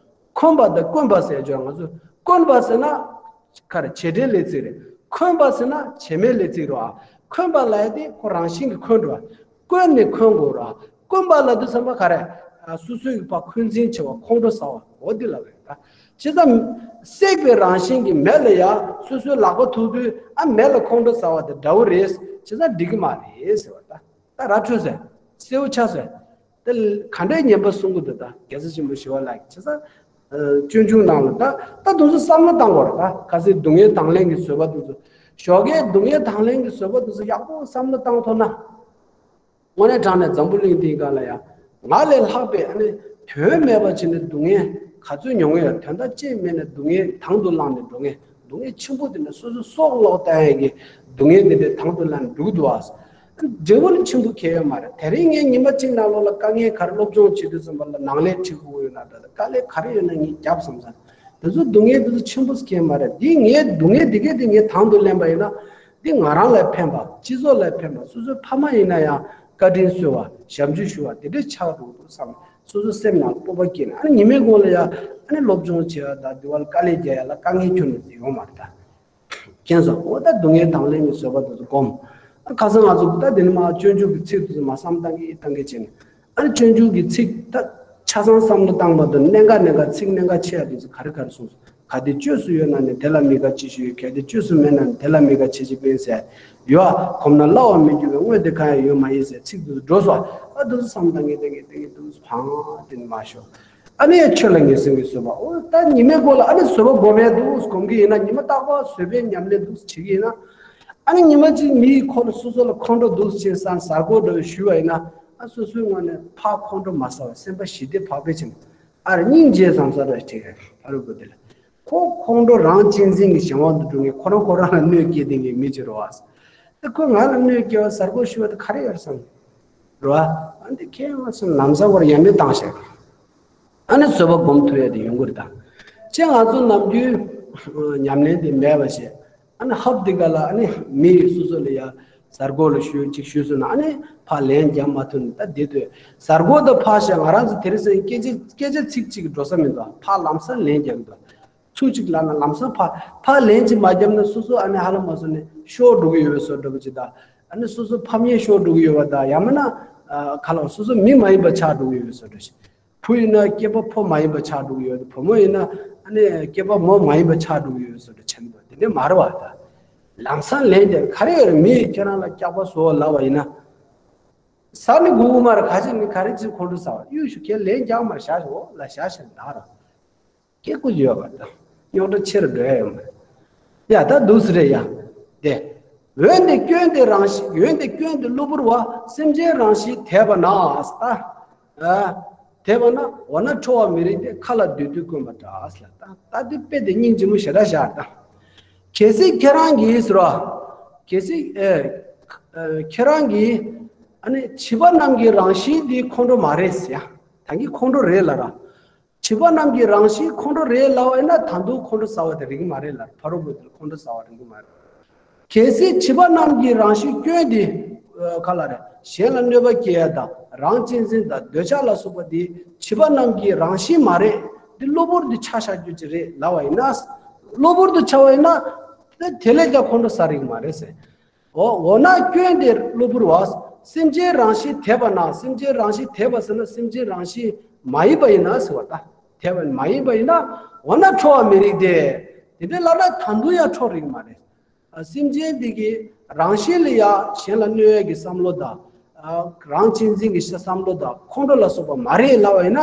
འཁོན་པ་དང་སྐོན་པ་ཟེར་ཅོག་ང་ཚོ། སྐོན་པ་ཟེར་ན། ག་རེ་བྱེད་འབྲེལ་ལས་ཚིག་རེད། འཁོན་པ་ཟེར་ན་བྱེད་མེད་ལས་ཚིག་རེད་བ། འཁོན་པ་ལབ་ཡ་དེ་ཁོ་རང་བཞིན་གྱིས་འཁོན་འགྲོ་བ། སྐོན་ནས་འཁོན་དགོས་རེད་བ། སྐོན་པ་ལབ་དུས་ཙམ་པ་ག་རེ། ཨ། སོ་སོའི་ཕར་འཁོན་འཛིན་བྱེད་པ་ཁོང་ཁྲོ་ཟ་བ་འོ་དེ་ལབ་རེད་ད། བྱས་ཙང་། སྲེག་པའི་རང་བཞིན་གྱི་མེ་ལ་ཡ་སོ་སོའི་ལག་པ་ཐུག་དུས་ཨ་མེ་ལ་ཁོང་ཁྲོ་ཟ་བ་དེ་འདྲ་བོ་རེད། བྱས་ཙང་འགྲིག་གི་མ་རེད་ཟེར་བ་ད། ད་ར་འཕྲོད་ཟེར། གསལ་བོ་ཆགས་ཟེར། དེ་ག་འདྲའི་ངན་པ་གསུང་གི་འདུག་ད་རྒྱལ་སྲས་ཆེན་པོ་ཞི་བ་ལྷ་གིས་བྱས་ཙང་། སྤྱོད་འཇུག་ནང་ལ་ད་ད་དུང་བསམ་བློ་བཏང་དགོས་རེད་ད། ཁ་སང་སྡུག་བསྔལ་དང་ལེན་གྱི་བཟོད་པ་དེ་ཚོ། ཞོགས་ཀས་སྡུག་བསྔལ་དང་ལེན་གྱི་བཟོད་པ་དེ་ཚོ་ཡག་པོ་བསམ་བློ་བཏང་ཐུབ་ན། དངོས་གནས་དྲང་གནས་འཛམ་བུ་གླིང་འདིའི་སྒང་ལ་ཡང་ང་ལས་ལྷག་པའི་ཨ་ནི་དོན་མེད་པ་བྱས་ནས་སྡུག་བསྔལ་ག་ཚོད་མྱོང་གི་ཡོད། དོན་དག་ཅིག་མེད་ནས་སྡུག་བསྔལ་དང་དུ་བླངས་ནས་འགྲོ་མཁན། སྡུག་བསྔལ་ཆེན་པོ་དེ་ནི་སོ་སོའི་སྲོག་ལོག་བཏང་ཡས་ཀྱི་སྡུག་བསྔལ་དེ་འདྲའི་དང་དུ་བླངས་འགྲོ་གི་འདུག་ཨ། འབྲས་བུ་ནི་ཆེན་པོ་གང་ཡང་ཡོད་མ་རེད། དེ་རིང་ངས་ཉི་མ་གཅིག་ནང་ལོགས་ལ་དཀའ་ངལ་ག་རེ་སློབ་སྦྱོང་བྱེད་དུས་ཙམ་པ་ལ་ནང་ལས་ཁྲིད་དགོས་ཡོད་ན་འདྲ། དཀའ་ལས་ག་རེ་ཡོད་ན་ངས་རྒྱབ་བསམ་ས། དེ་ཚོ་སྡུག་བསྔལ་དེ་ཚོ་ཆེན་པོ་གང་ཡང་མ་རེད། འདི་ངའི་སྡུག་བསྔལ་འདི་གས་དེ་ངས་དང་དུ་ལེན་པ་ཡིན་ན། འདི་ང་རང་ལ་ཕན་པ། སྤྱི་ཚོགས་ལ་ཕན་པ། སོ་སོའི་ཕ་མ་ཡིན་ན་ཡང་བཀའ་དྲིན་གསོ་བ། ཞབས་ཕྱི་ཞུ་བ་དེ་འདྲས་ཆགས་འགྲོ་གི་འདུག་བསམ། སོ་སོའི་སེམས་ནང་སྤོབས་པ་སྐྱེས་ནས་ཨ་ནི་ཉི་མའི་གུང་ལ་ཡང་ཨ་ནི་སློབ་སྦྱོང་བྱེད་ཡ་དང་འདི་བ་ལ་དཀའ་ལས་རྒྱག་ཡ་ལ་དཀའ་ངལ་ཁྱོན་ནས་ཡོང་མ་རེད་ད། མཁྱེན་སོང་། འོ་ད་སྡུག་བསྔལ་དང་ལེན་གྱི་བཟོད་པ་དེ་ཚོ་སྒོམ། ཨ་ཁ་སང་ང་ཚོ་ད་དེ་ནི་མ་སྤྱོད་འཇུག་གི་ཚིག་དེ་ཚོ་མ་བསམ་བཏང་གི་བཏང་གི་བྱས་ནས། ཨ་ནི་སྤྱོད་འཇུག་གི་ཚིག་ད་ཆ་ཚང་བསམ་བློ་བཏང་བ་དང་གནད་འགག་གནད་འགག་ཚིག་གནད་འགག་ཆེ་ཡ་དེ་ཚོ་ག་རེ་ག་རེ་གསུངས་སོང་། གལ་ཏེ་བཅོས་སུ་ཡོད་ན་ནི་དེ་ལ་མི་དགའ་ཅི་ཞིག་ཡོད། གལ་ཏེ་བཅོས་སུ་མེད་ན་ནི་དེ་ལ་མི་དགའ་ཅི་ཞིག་ཡོད་ཟེར་ཡོད། གོམས་ན་སླ་བར་མི་འགྱུར་བའི་དངོས་དེ་གང་ཡང་ཡོད་མ་ཡིན་ཟེར་ཚིག་དེ་ཚོ་འགྲོ་སོང་། ཨ་དེ་ཚོ་བསམ་བཏང་གི་བཏང་གི་བཏང་གི་དེ་ཚོ་ཕངས་དེ་ནི་མ་ཤོར། ཨ་ནི་ཡང་ཆོས་ལ་ངེས་འཛིན་གྱི་བཟོད་པ། འོ་ད་ཉི་མའི་མགོ་ལ་ཨ་ནི་བཟོད་པ་སྒོམ་ཡས་འདུག་སྒོམ་གྱི་ཡིན་ན། ཉི་མ་རྟག་པར་བཟོད་པའི་ཉམས་ལེན་འདུག་བྱེད་ཀྱི་ཡིན་ན། ཨ་ནི་ཉི་མ་གཅིག་མི་ཡི་ཁོ་ལ་སོ་སོ་ལ་ཁོང་ཁྲོ་འདུག་ཅེས་སང་གཟའ་སྐོར་འདྲ་བོ་ཞུས་པ་ཡིན་ན། ཨ་སོ་སོའི་ངོས་ནས་ཕར་ཁོང་ཁྲོ་མ་ཟ་བར་སེམས་པ་ཞི་བདེ་བག་ཕེབས་ཕྱིན། ཨ་རེ་སྙིང་རྗེ་བསམ་ས་ར་ཁྲིད་ཕ་རུ་པོ་དེ་ལ། ཁོ་ཁོང་ཁྲོ་རང་གཅེས་འཛིན་གྱི་གཞན་དབང་དུ་འགྲོ་མཁན། ཁོ་རང་ཁོ་རང་ལ་གནོད་སྐྱེལ་བསྡད་མཁན་མི་གཅིག་རེད་བ། ད་ཁོས་ང་ལ་གནོད་སྐྱེལ་བ་གཟའ་སྐོར་ཞུ་བ་དེ་ག་རེ་ཡོད་བསམ། རེད་བ། ཨ་འདི་ཁྱེད་ང་ཚོ་ལམ་སང་བར་ཡ་མེད་བཏང་བཞག་ཨ་ནི་བཟོད་པ་སྒོམ་ཐུབ་ཡ་དེ་ཡོང་གི་རེད་ད། ཅེས་ང་ཚོ་ནམ་རྒྱུན་ཉམས་ལེན་དེ་མེད་པ་བྱས། ཨ་ནི་ཧབ་འདི་ག་ལ་ཨ་ནི་མི་ཡི་སོ་སོ་ལ་ཡ་གཟའ་སྐོར་ལ་ཞུ་གཅིག་ཞུས་སོང་ན་ཨ་ནི་ཕར་ལན་རྒྱག་མ་ཐུབ་ནས་ད་འདི་དུས་གཟའ་སྐོར་དང་ཕར་བཞག་ང་རང་ཚོ་དེ་རིང་སང་སྐད་ཆ་སྐད་ཆ་ཚིག་གཅིག་འགྲོ་ས་མི་འདུག་ཕར་ལམ་སང་ལན་རྒྱག་གི་འདུག་ཚུར་གཅིག་ལབ་ན་ལམ་སང་ཕར་ཕར་ལན་གཅིག་མ་བརྒྱབ་ན་སོ་སོ་ཨ་ནི་ཧ་ལམ་མ་སོང་ནས་ཤོར་འགྲོ་གི་ཡོད་པའི་བཟོ་འདྲ་པོ་ཅིག་དང་། ཨ་ནི་སོ་སོ་ཕམ་ཉེས་ཤོར་འགྲོ་གི་ཡོད་པ་དང་། ཡང་མིན་ན་ཨ་ག་ལ་སོ་སོ་མི་མ་ཡིན་པ་ཆགས་འགྲོ་གི་ཡོད་པའི་བཟོ་འདྲ་ཞིག་བུ་ཡིན་ན་སྐྱེས་པ་ཕོ་མ་ཡིན་པ་ཆགས་འགྲོ་གི་ཡོད། བུ་མོ་ཡིན་ན་ཨ་ནི་སྐྱེས་པ་མོ་མ་ཡིན་པ་ཆགས་འགྲོ་གི་ཡོད་བཟོ་འདྲ་བྱས་འདུག་དེ་འདྲ་མ་རེད་བ་ད། ལམ་སང་ལན་རྒྱག་ག་རེ་ཡོད་རེད། མི་ཡིས་ཁྱེད་རང་ལ་སྐྱག་པ་བཟོ་ལབ་པ་ཡིན་ན། ཟ་ནི་དགོས་ཀྱི་མ་རེད། ག་ཅི་ནི་ག་རེ་ཅིག་ཁོང་ཁྲོ་ཟ་བ་གཡུག་ཞུ་ཁྱེད་ལན་རྒྱག་མར་བཞག་ཞོག་ལ་བཞག་ཞེས་ད་ར། སྐད་ཀུ་ཡོད་པ་དང་རྙོག་དྲ་ཆེ་རུ་འགྲོ་ཡ་ཡོད་མ་རེད། ཡ་ད་འདུག་སེ་རེད་ཡ། དེ། འོན་ཏེ་སྐྱོན་དེ་རང་བཞིན། འོན་ཏེ་སྐྱོན་དེ་གློ་བུར་བ། སེམས་ཅན་རང་བཞིན་དེས་པ་ན་ད། ཨ། དེས་པ་ན་འོ་ན་ཁྲོ་བ་མི་རིགས་ཏེ། མཁའ་ལ་བདུད་འདུལ་དཀོན་པ་འདྲ་ལ་ད། ད་དེ་དཔེ་དེ་སྙིང་རྗེ་མོ་ཞེ་དྲག་བཞག་ད། གལ་སྲིད་ཁྱེད་རང་གིས་ཟེར་བ། གལ་སྲིད་ཨེ། ཨེ། ཁྱེད་རང་གིས་ཨ་ནི་བྱིས་པ་རྣམས་ཀྱི་རང་བཞིན་དེ་ཁོང་ཁྲོ་མ་རེད་ཟེར་ཡ། ད་གིན་ཁོང་ཁྲོ་རེད་ལ་ར། བྱིས་པ་རྣམས་ཀྱི་རང་བཞིན་ཁོང་ཁྲོ་རེད་ལབ་པ་ཡིན་ན་ད་དུང་ཁོང་ཁྲོ་ཟ་བ་དེ་རིགས་མ་རེད་ལ། ཕ་རོལ་པོ་དེར་ཁོང་ཁྲོ་ཟ་བ་རིགས་མ་རེད། གལ་སྲིད་བྱིས་པ་རྣམས་ཀྱི་རང་བཞིན་སྐྱོན་དེ། ཨ། ག་ལ་རེད། གཞན་ལ་གནོད་པ་སྐྱེལ་ཡ་དང་རང་གཅེས་འཛིན་དང་འདོད་ཆགས་ལ་སོགས་པ་དེ་བྱིས་པ་རྣམས་ཀྱི་རང་བཞིན་མ་རེད། འདི་གློ་བུར་དུ་ཆ་བཞག་རྒྱུ་ཅིག་རེད་ལབ་པ་ཡིན་ན། གློ་བུར་དུ་ཆ་བ་ཡིན་ན། དེ་དེ་ལས་ཀྱང་ཁོང་ཁྲོ་ཟ་རིགས་མ་རེད་ཟེར། འོ། འོ་ན་སྐྱོན་དེ་གློ་བུར་བ། སེམས་ཅན་རང་བཞིན་དེས་པ་ན། སེམས་ཅན་རང་བཞིན་དེས་པ་ཟེར་ན་སེམས་ཅན་རང་བཞིན་མ་ཡིན་པ་ཡིན་ན་ཟེར་བ་ད། དེས་པ་མ་ཡིན་པ་ཡིན་ན། འོ་ན་ཁྲོ་བ་མི་རིགས་ཏེ། དེ་འདྲ་ལབ་ན་ད་དུང་ཡང་ཁྲོ་རིགས་མ་རེད། ཨ། སེམས་ཅན་དེ་གི་རང་བཞིན་ལ་ཡ་གཞན་ལ་གནོད་ཡས་ཀྱི་བསམ་བློ་དང་། ཨ། རང་གཅེས་འཛིན་གྱི་བསམ་བློ་དང་ཁོང་ཁྲོ་ལ་སོགས་པ་མ་རེད་ལབ་པ་ཡིན་ན།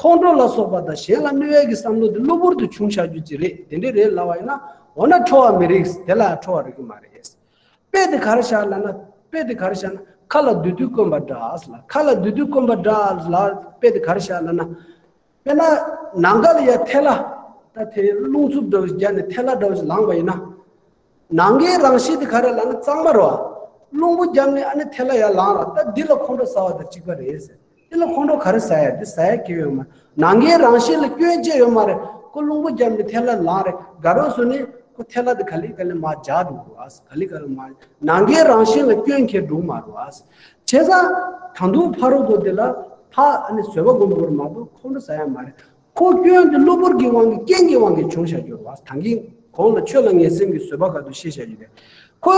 ཁོང་ཁྲོ་ལ་སོགས་པ་དང་གཞན་ལ་གནོད་ཡས་ཀྱི་བསམ་བློ་དེ་གློ་བུར་དུ་བྱུང་བཞག་རྒྱུ་ཅིག་རེད། དེ་འདྲ་རེད་ལབ་པ་ཡིན་ན། འོ་ན་ཁྲོ་བ་མི་རིགས། དེ་ལ་ཡང་ཁྲོ་བ་རིག་གི་མ་རེད། དཔེ་དེ་ག་རེ་བཞག་ལབ་ན། དཔེ་དེ་ག་རེ་བཞག་ན། མཁའ་ལ་བདུད་འདུལ་བཀོན་པ་འདྲ་ལ། མཁའ་ལ་བདུད་འདུལ་བཀོན་པ་འདྲ་ལ་དཔེ་དེ་ག་རེ་བཞག་ལབ་ན། དཔེར་ན། ནམ་མཁའ་ལ་ཡ་ཐལ་བ། ད་དེ་རླུང་འཚུབ་འདྲ་བོ་ཞིག་བརྒྱབ་ནས་ཐལ་བ་འདྲ་བོ་ཞིག་ལངས་པ་ཡིན་ན། ནམ་མཁའི་རང་བཞིན་དེ་ག་རེ་ལབ་ན་གཙང་མ་རེད་བ། རླུང་བུ་བརྒྱབ་ནས་ཨ་ནི་ཐལ་བ་ཡར་ལངས་ར། ད་འདི་ལ་ཁོང་ཁྲོ་ཟ་བ་དང་གཅིག་པ་རེད་ཟེར། འདི་ལ་ཁོང་ཁྲོ་ག་རེ་ཟ་ཡ། འདི་ཟ་ཡ་གང་ཡང་ཡོད་མ་རེད། ནམ་མཁའི་རང་བཞིན་ལ་སྐྱོན་ཅི་ཡོད་མ་རེད། ཁོ་རླུང་བུ་བརྒྱབ་ནས་ཐལ་བ་ལངས་རེད། དགའ་རབ་བཟོས་ནས་ཁོ་ཐལ་བ་དེ་ག་ལེ་ག་ལེ་མར་འཇགས་འགྲོ་གི་རེད་བ། ག་ལེ་ག་ལེ་མར། ནམ་མཁའི་རང་བཞིན་ལ་སྐྱོན་འཁྱེར་འགྲོ་གི་མ་རེད་བ། བྱས་ཙང་ད་དུང་ཕ་རོལ་པོ་དེ་ལ་ཕར་ཨ་ནི་བཟོད་པ་སྒོམ་དགོས་རེད་མ་གཏོགས་ཁོང་ཁྲོ་ཟ་ཡ་མ་རེད། ཁོ་སྐྱོན་དེ་གློ་བུར་གྱི་དབང་གིས། རྐྱེན་གྱི་དབང་གིས་བྱུང་བཞག་རྒྱུ་རེད་བ། ད་གིན་གོང་ལ་ཆོས་ལ་ངེས་སེམས་ཀྱི་བཟོད་པ་ག་དུས་ཤེས་བཞག་རྒྱུ་རེད། ཁོ།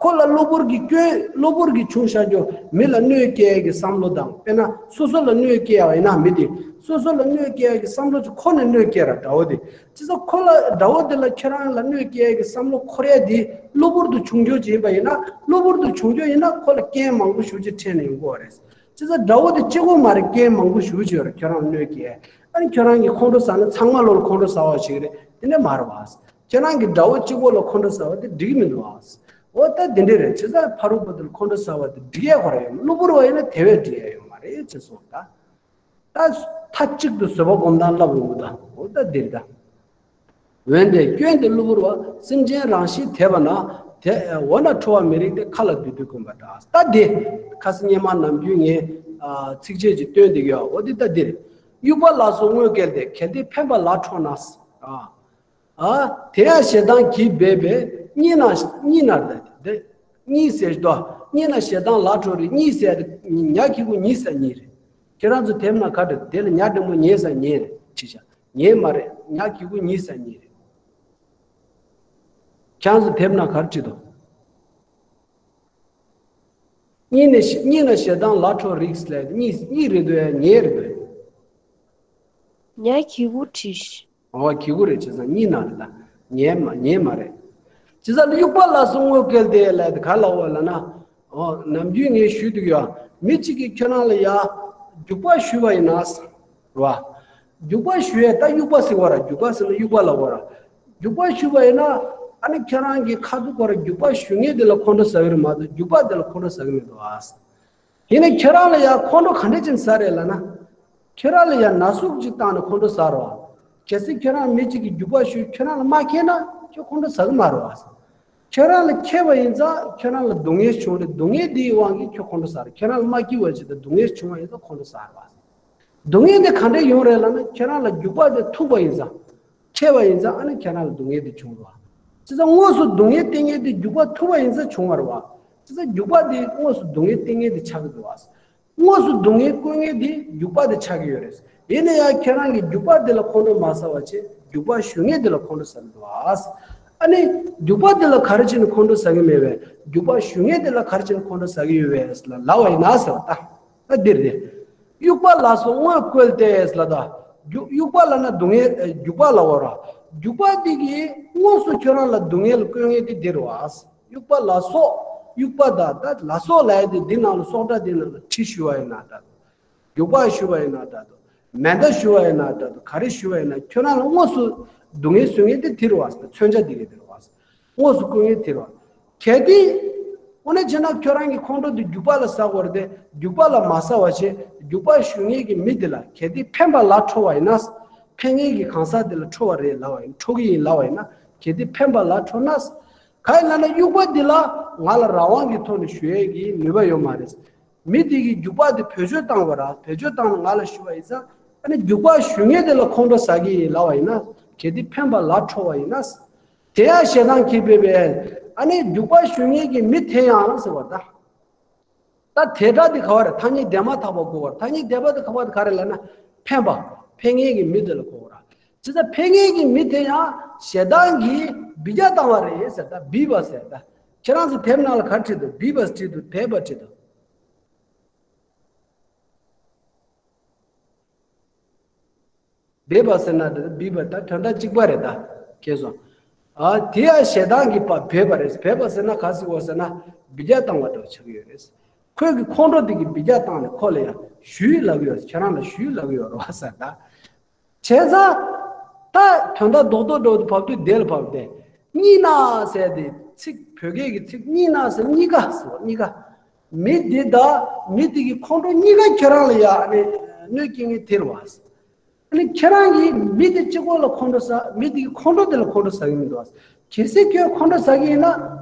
ཁོ་ལ་གློ་བུར་གྱི་སྐྱོན། གློ་བུར་གྱིས་བྱུང་བཞག་རྒྱུ། མི་ལ་གནོད་སྐྱེལ་ཡས་ཀྱི་བསམ་བློ་དང་། དཔེར་ན་སོ་སོ་ལ་གནོད་སྐྱེལ་ཡ་ཡིན་ན་མི་དེ། སོ་སོ་ལ་གནོད་སྐྱེལ་ཡ་གི་བསམ་བློ་ཅིག་ཁོ་ནས་གནོད་སྐྱེལ་ར། དགྲ་བོ་དེ། བྱས་ཙང་ཁོ་ལ། དགྲ་བོ་དེ་ལ་ཁྱེད་རང་ལ་གནོད་སྐྱེལ་ཡ་གི་བསམ་བློ་འཁོར་ཡ་དེ་གློ་བུར་དུ་བྱུང་རྒྱུ་ཅིག་ཡིན་པ་ཡིན་ན། གློ་བུར་དུ་བྱུང་རྒྱུ་ཡིན་ན་ཁོ་ལ་རྐྱེན་མང་པོ་ཞེ་པོ་ཅིག་འཕྲད་ནས་ཡོང་གི་ཡོད་རེད། བྱས་ཙང་དགྲ་བོ་དེ་གཅིག་པོ་མ་རེད། རྐྱེན་མང་པོ་ཞེ་པོ་ཅིག་ཡོད་རེད། ཁྱོད་རང་གནོད་སྐྱེལ། ཨ་ནི་ཁྱོད་རང་གིས་ཁོང་ཁྲོ་ཟ་ན་ཚང་མ་ལོ་ལ་ཁོང་ཁྲོ་ཟ་བ་ཞིག་རེད། དེ་འདྲ་མ་རེད་བ། ཁྱེད་རང་གིས་དགྲ་བོ་གཅིག་པོ་ལ་ཁོང་ཁྲོ་ཟ་བ་དེ་འགྲིག་གི་མི་འདུག་བ། འོ་ད་དེ་འདྲ་རེད། བྱས་ཙང་ཕ་རོལ་པོ་དེ་ལ་ཁོང་ཁྲོ་ཟ་བ་དེ་འགྲིག་ཡ་ཁོ་རང་ཡོད། གློ་བུར་བ་ཡིན་ན་དེ་བས་འགྲིག་ཡ་ཡོད་མ་རེད་ཅེས་གསུངས། ད། ད་མཐའ་གཅིག་ཏུ་བཟོད་པ་སྒོམ་སྟངས་བསླབ་ཡོང་གི། ད་འོ་ད་འདིར་ད། འོན་ཏེ་སྐྱོན་དེ་གློ་བུར་བ། སེམས་ཅན་རང་བཞིན་དེ་བས་ན། དེ་འོ་ན་ཁྲོ་བ་མི་རིགས་ཏེ། མཁའ་ལ་བདུད་འདུལ་བཀོན་པ་འདྲ། ད་འདི་ཁ་སང་སྔོན་མ་ནམ་རྒྱུན་ངས་ཨ་ཚིགས་བཅད་ཅིག་བཏོན་བསྡད་ཡོད། འོ་འདི་ད་འདིར། དབྱུག་པ་ལ་སོགས་དངོས་བཀལ་ཏེ། གལ་ཏེ་འཕེན་པ་ལ་ཁྲོ་ན། ཨ། ཨ། དེ་ཡང་ཞེ་སྡང་གིས་སྦད་པས། གཉིད་ན། གཉིད་ན་ད་དེ། གཉིད་ཟེར་དོ། གཉིད་ན་ཞེ་སྡང་ལ་ཁྲོ་རེད། གཉིད་ཟེར་ཉ་གི་གུ་གཉིད་ཟེར་གཉིད་རེད། ཁྱེད་རང་ཚོ་དེབ་ནང་ག་འདྲ། དེ་ལ་ཉ་འགྲེང་བུ་ཉེ་ས་ཉེ་རེད་བྲིས་བཞག་ཉེ་མ་རེད། ཉ་གི་གུ་གཉིད་ས་ཉེ་རེད། ཁྱེད་རང་ཚོ་དེབ་ནང་ག་རེ་བྲིས་འདུག་གཉིད་ནས། གཉིད་ན་ཞེ་སྡང་ལ་ཁྲོ་རིགས་ལས། གཉིད། གཉིད་རེད་འདུག་ཡ། ཉེ་རེད་འདུག་ཉ་གི་གུ་བྲིས། འོ། གི་གུ་རེད། བྱས་ཙང་གཉིད་ན་རེད། ད་ཉེ་མ། ཉེ་མ་རེད། བྱས་ཙང་དབྱུག་པ་ལ་སོགས་དངོས་བཀལ་ཏེ་ལབ་དེ་ག་ལ་འོ་ལབ་ན། འོ། ནམ་རྒྱུན་ངས་ཞུས་འདུག་ཡ། མི་གཅིག་གིས་ཁྱོད་རང་ལ་ཡ་རྒྱུག་པ་གཞུས་པ་ཡིན་ན། རེད་བ། རྒྱུག་པ་གཞུ་ཡས། ད་དབྱུག་པ་ཟེར་བ་ར། རྒྱུག་པ་ཟེར་ན་དབྱུག་པ་ལབ་དགོས་ར། རྒྱུག་པ་གཞུས་པ་ཡིན་ན། ཨ་ནི་ཁྱེད་རང་གི་ཁ་ཐུག་ག་ར་རྒྱུག་པ་གཞུ་མཁན་དེ་ལ་ཁོང་ཁྲོ་ཟ་གི་རེད་མ་གཏོགས་རྒྱུག་པ་དེ་ལ་ཁོང་ཁྲོ་ཟ་གི་མི་འདུག་ཨ། ཡིན་ནའི་ཁྱེད་རང་ལ་ཡ་ཁོང་ཁྲོ་ག་འདྲ་ཅིག་ཟ་རེད་ལབ་ན། ཁྱེད་རང་ལ་ཡ་ན་ཟུག་ཅིག་བཏང་ནས་ཁོང་ཁྲོ་ཟ་རེད་བ། གལ་སྲིད་ཁྱེད་རང་མི་གཅིག་གིས་རྒྱུག་པ་གཞུས། ཁྱེད་རང་ལ་རྨ་ཁེལ་ན་ཁྱོད་ཁོང་ཁྲོ་ཟ་གི་མ་རེད་བ། ཁྱེད་རང་ལ་ཁེལ་བ་ཡིན་ཙང་ཁྱེད་རང་ལ་སྡུག་བསྔལ་བྱུང་རེད། སྡུག་བསྔལ་དེའི་དབང་གིས་ཁྱོད་ཁོང་ཁྲོ་ཟ་རེད། ཁྱེད་རང་ལ་རྨ་སྐྱེས་པ་ཅིག་དང་སྡུག་བསྔལ་བྱུང་བ་ཡིན་ཙང་ཁོང་ཁྲོ་ཟ་རེད་བ། སྡུག་བསྔལ་དེ་ག་འདྲས་ཡོང་རེད་ལབ་ན། ཁྱེད་རང་ལ་རྒྱུག་པ་དེ་ཐུག་པ་ཡིན་ཙང་། ཁེལ་བ་ཡིན་ཙང་ཨ་ནི་ཁྱེད་རང་ལ་སྡུག་བསྔལ་དེ་བྱུང་རེད་བ། བྱས་ཙང་དངོས་སུ་སྡུག་བསྔལ་སྟེར་མཁན་དེ་རྒྱུག་པ་ཐུག་པ་ཡིན་ཙང་བྱུང་བ་རེད་བ། བྱས་ཙང་རྒྱུག་པ་དེ་དངོས་སུ་སྡུག་བསྔལ་སྟེར་མཁན་དེ་ཆགས་ཀྱི་འདུག་བ། དངོས་སུ་སྡུག་བསྔལ་བསྐུལ་མཁན་དེ་རྒྱུག་པ་དེ་ཆགས་ཀྱི་ཡོད་རེད། ཡིན་ན་ཡང་ཁྱེད་རང་གིས་རྒྱུག་པ་དེ་ལ་ཁོང་ཁྲོ་མ་ཟ་བ་བྱས། རྒྱུག་པ་གཞུ་མཁན་དེ་ལ་ཁོང་ཁྲོ་ཟ་གི་འདུག་བ། ཨ་ནི་རྒྱུག་པ་དེ་ལ་ག་རེ་བྱས་ནས་ཁོང་ཁྲོ་ཟ་གི་མེད་པས། རྒྱུག་པ་གཞུ་མཁན་དེ་ལ་ག་རེ་བྱས་ནས་ཁོང་ཁྲོ་ཟ་གི་ཡོད་པས་ལབ་པ་ཡིན་ན་ཟེར་བ་ད། ད་འདིར་དེ། དབྱུག་པ་ལ་སོགས་དངོས་བཀོལ་ཏེ་ལབ་ད། རྒྱུ། དབྱུག་པ་ལབ་ན་སྡུག་བསྔལ། ཨ། རྒྱུག་པ་ལབ་དགོས་ར། རྒྱུག་པ་འདི་གིས་དངོས་སུ་ཁྱོད་རང་ལ་སྡུག་བསྔལ་བསྐུལ་མཁན་དེ་འདིར་བ། དབྱུག་པ་ལ་སོགས། དབྱུག་པ་དང་། ད་ལ་སོགས་ལབ་ཡ་དེ་འདི་ནང་ལ་སོགས་སྒྲ་འདི་ནང་ལ་གྲི་གཞུ་བ་ཡིན་ན་འདྲ་འདུག་རྒྱུག་པ་གཞུ་བ་ཡིན་ན་འདྲ་འདུག་མེ་མདའ་གཞུ་བ་ཡིན་ན་འདྲ་འདུག་ག་རེ་གཞུ་བ་ཡིན་ན་ཁྱོད་རང་ལ་དངོས་སུ་སྡུག་བསྔལ་བཟོ་མཁན་དེ་འདིར་བ། མཚོན་བྱ་འདི་གིས་འདིར་བ། དངོས་སུ་བསྐུལ་མཁན་དེ་རེད་བ། གལ་ཏེ། དངོས་གནས་བྱས་ན་ཁྱོད་རང་གིས་ཁོང་ཁྲོ་དེ་རྒྱུག་པ་ལ་ཟ་དགོས་རེད་དེ། རྒྱུག་པ་ལ་མ་ཟ་བ་བྱས། རྒྱུག་པ་གཞུ་མཁན་གྱི་མི་དེ་ལ་གལ་ཏེ་འཕེན་པ་ལ་ཁྲོ་བ་ཡིན་ན། འཕེན་མཁན་གྱི་གང་ཟག་དེ་ལ་ཁྲོ་བ་རེད་ལབ་པ་ཡིན། ཁྲོ་གི་ཡིན་ལབ་པ་ཡིན་ན། གལ་ཏེ་འཕེན་པ་ལ་ཁྲོ་ན། ག་ཡིན་ལབ་ན་དབྱུག་པ་འདི་ལ་ང་ལ་རང་དབང་གི་ཐོག་ནས་གཞུ་ཡས་ཀྱི་ནུས་པ་ཡོད་མ་རེད། མི་དེ་གིས་རྒྱུག་པ་དེ་བེད་སྤྱོད་བཏང་བ་ར། བེད་སྤྱོད་བཏང་ནས་ང་ལ་གཞུ་བ་ཡིན་ཙང་། ཨ་ནི་རྒྱུག་པ་གཞུ་མཁན་དེ་ལ་ཁོང་ཁྲོ་ཟ་གི་ཡིན་ལབ་པ་ཡིན་ན། གལ་ཏེ་འཕེན་པ་ལ་ཁྲོ་བ་ཡིན་ན། དེ་ཡང་ཞེ་སྡང་གིས་སྦད་པས། ཨ་ནི་རྒྱུག་པ་གཞུ་མཁན་གྱི་མི་དེ་ཡང་ཟེར་བ་ད། ད་དེ་སྒྲ་དེ་ག་བ་རེད། ཐ་སྙད་འདས་མ་ཐག་པ་གོ་བར། ཐ་སྙད་འདས་མ་ཐག་པ་དེ་ག་རེ་ལབ་ན། འཕེན་པ། འཕེན་མཁན་གྱི་མི་དེ་ལ་གོ་བར། བྱས་ཙང་འཕེན་མཁན་གྱི་མི་དེ་ཡང་ཞེ་སྡང་གིས་སྦད་རྒྱག་བཏང་བ་རེད་ཟེར། ད་སྦད་པ་ཟེར། ད་ཁྱེད་རང་ཚོ་དེབ་ནང་ལ་ག་རེ་བྲིས་འདུག་སྦད་པ་བྲིས་འདུག་སྦད་པ་བྲིས་འདུག་སྦད་པ་ཟེར་ན་དེ་སྦད་པ་ད་དོན་དག་གཅིག་པ་རེད། ད་ཁྱེད་ཚོ། ཨ་དེ་ཡང་ཞེ་སྡང་གིས་པ་འབད་པ་རེད། འབད་པ་ཟེར་ན་ག་ཟེར་བ་ཟེར་ན་འབུད་རྒྱག་བཏང་བ་འདྲ་བོ་ཆགས་ཀྱི་ཡོད་རེད། ཁོས་ཀྱི་ཁོང་ཁྲོ་དེ་གིས་འབུད་རྒྱག་བཏང་ནས་ཁོ་ལ་ཡང་ཞུ་ཡིག་ལབ་ཀྱི་ཡོད། ཁྱེད་རང་ལ་ཞུ་ཡིག་ལབ་ཀྱི་ཡོད་རེད་བ་ཟེར་ད། བྱས་ཙང་། ད་དོན་དག་རྡོག་རྡོག་འདྲ་བོ་དེ་བབས་དུས་དེ་ལ་བབས་ཏེ། གཉིས་ན་ཟེར་དེ་ཚིག་བོད་སྐད་ཀྱི་ཚིག་གཉིས་ན་ཟེར་གཉིས་ཀ་ཟེར་བ་གཉིས་ཀ། མི་དེ་དང་མི་དེ་གི་ཁོང་ཁྲོ་གཉིས་ཀ་ཁྱེད་རང་ལ་ཡ་ཨ་ནི་གནོད་སྐྱེལ་མཁན་དེ་རེད་བ། ཨ་ནི་ཁྱེད་རང་གིས་མི་དེ་གཅིག་པོ་ལ་ཁོང་ཁྲོ་ཟ། མི་དེ་གི་ཁོང་ཁྲོ་དེ་ལ་ཁོང་ཁྲོ་ཟ་གི་མི་འདུག་བ། གལ་སྲིད་ཁྱོད་ཁོང་ཁྲོ་ཟ་གི་ཡིན་ན།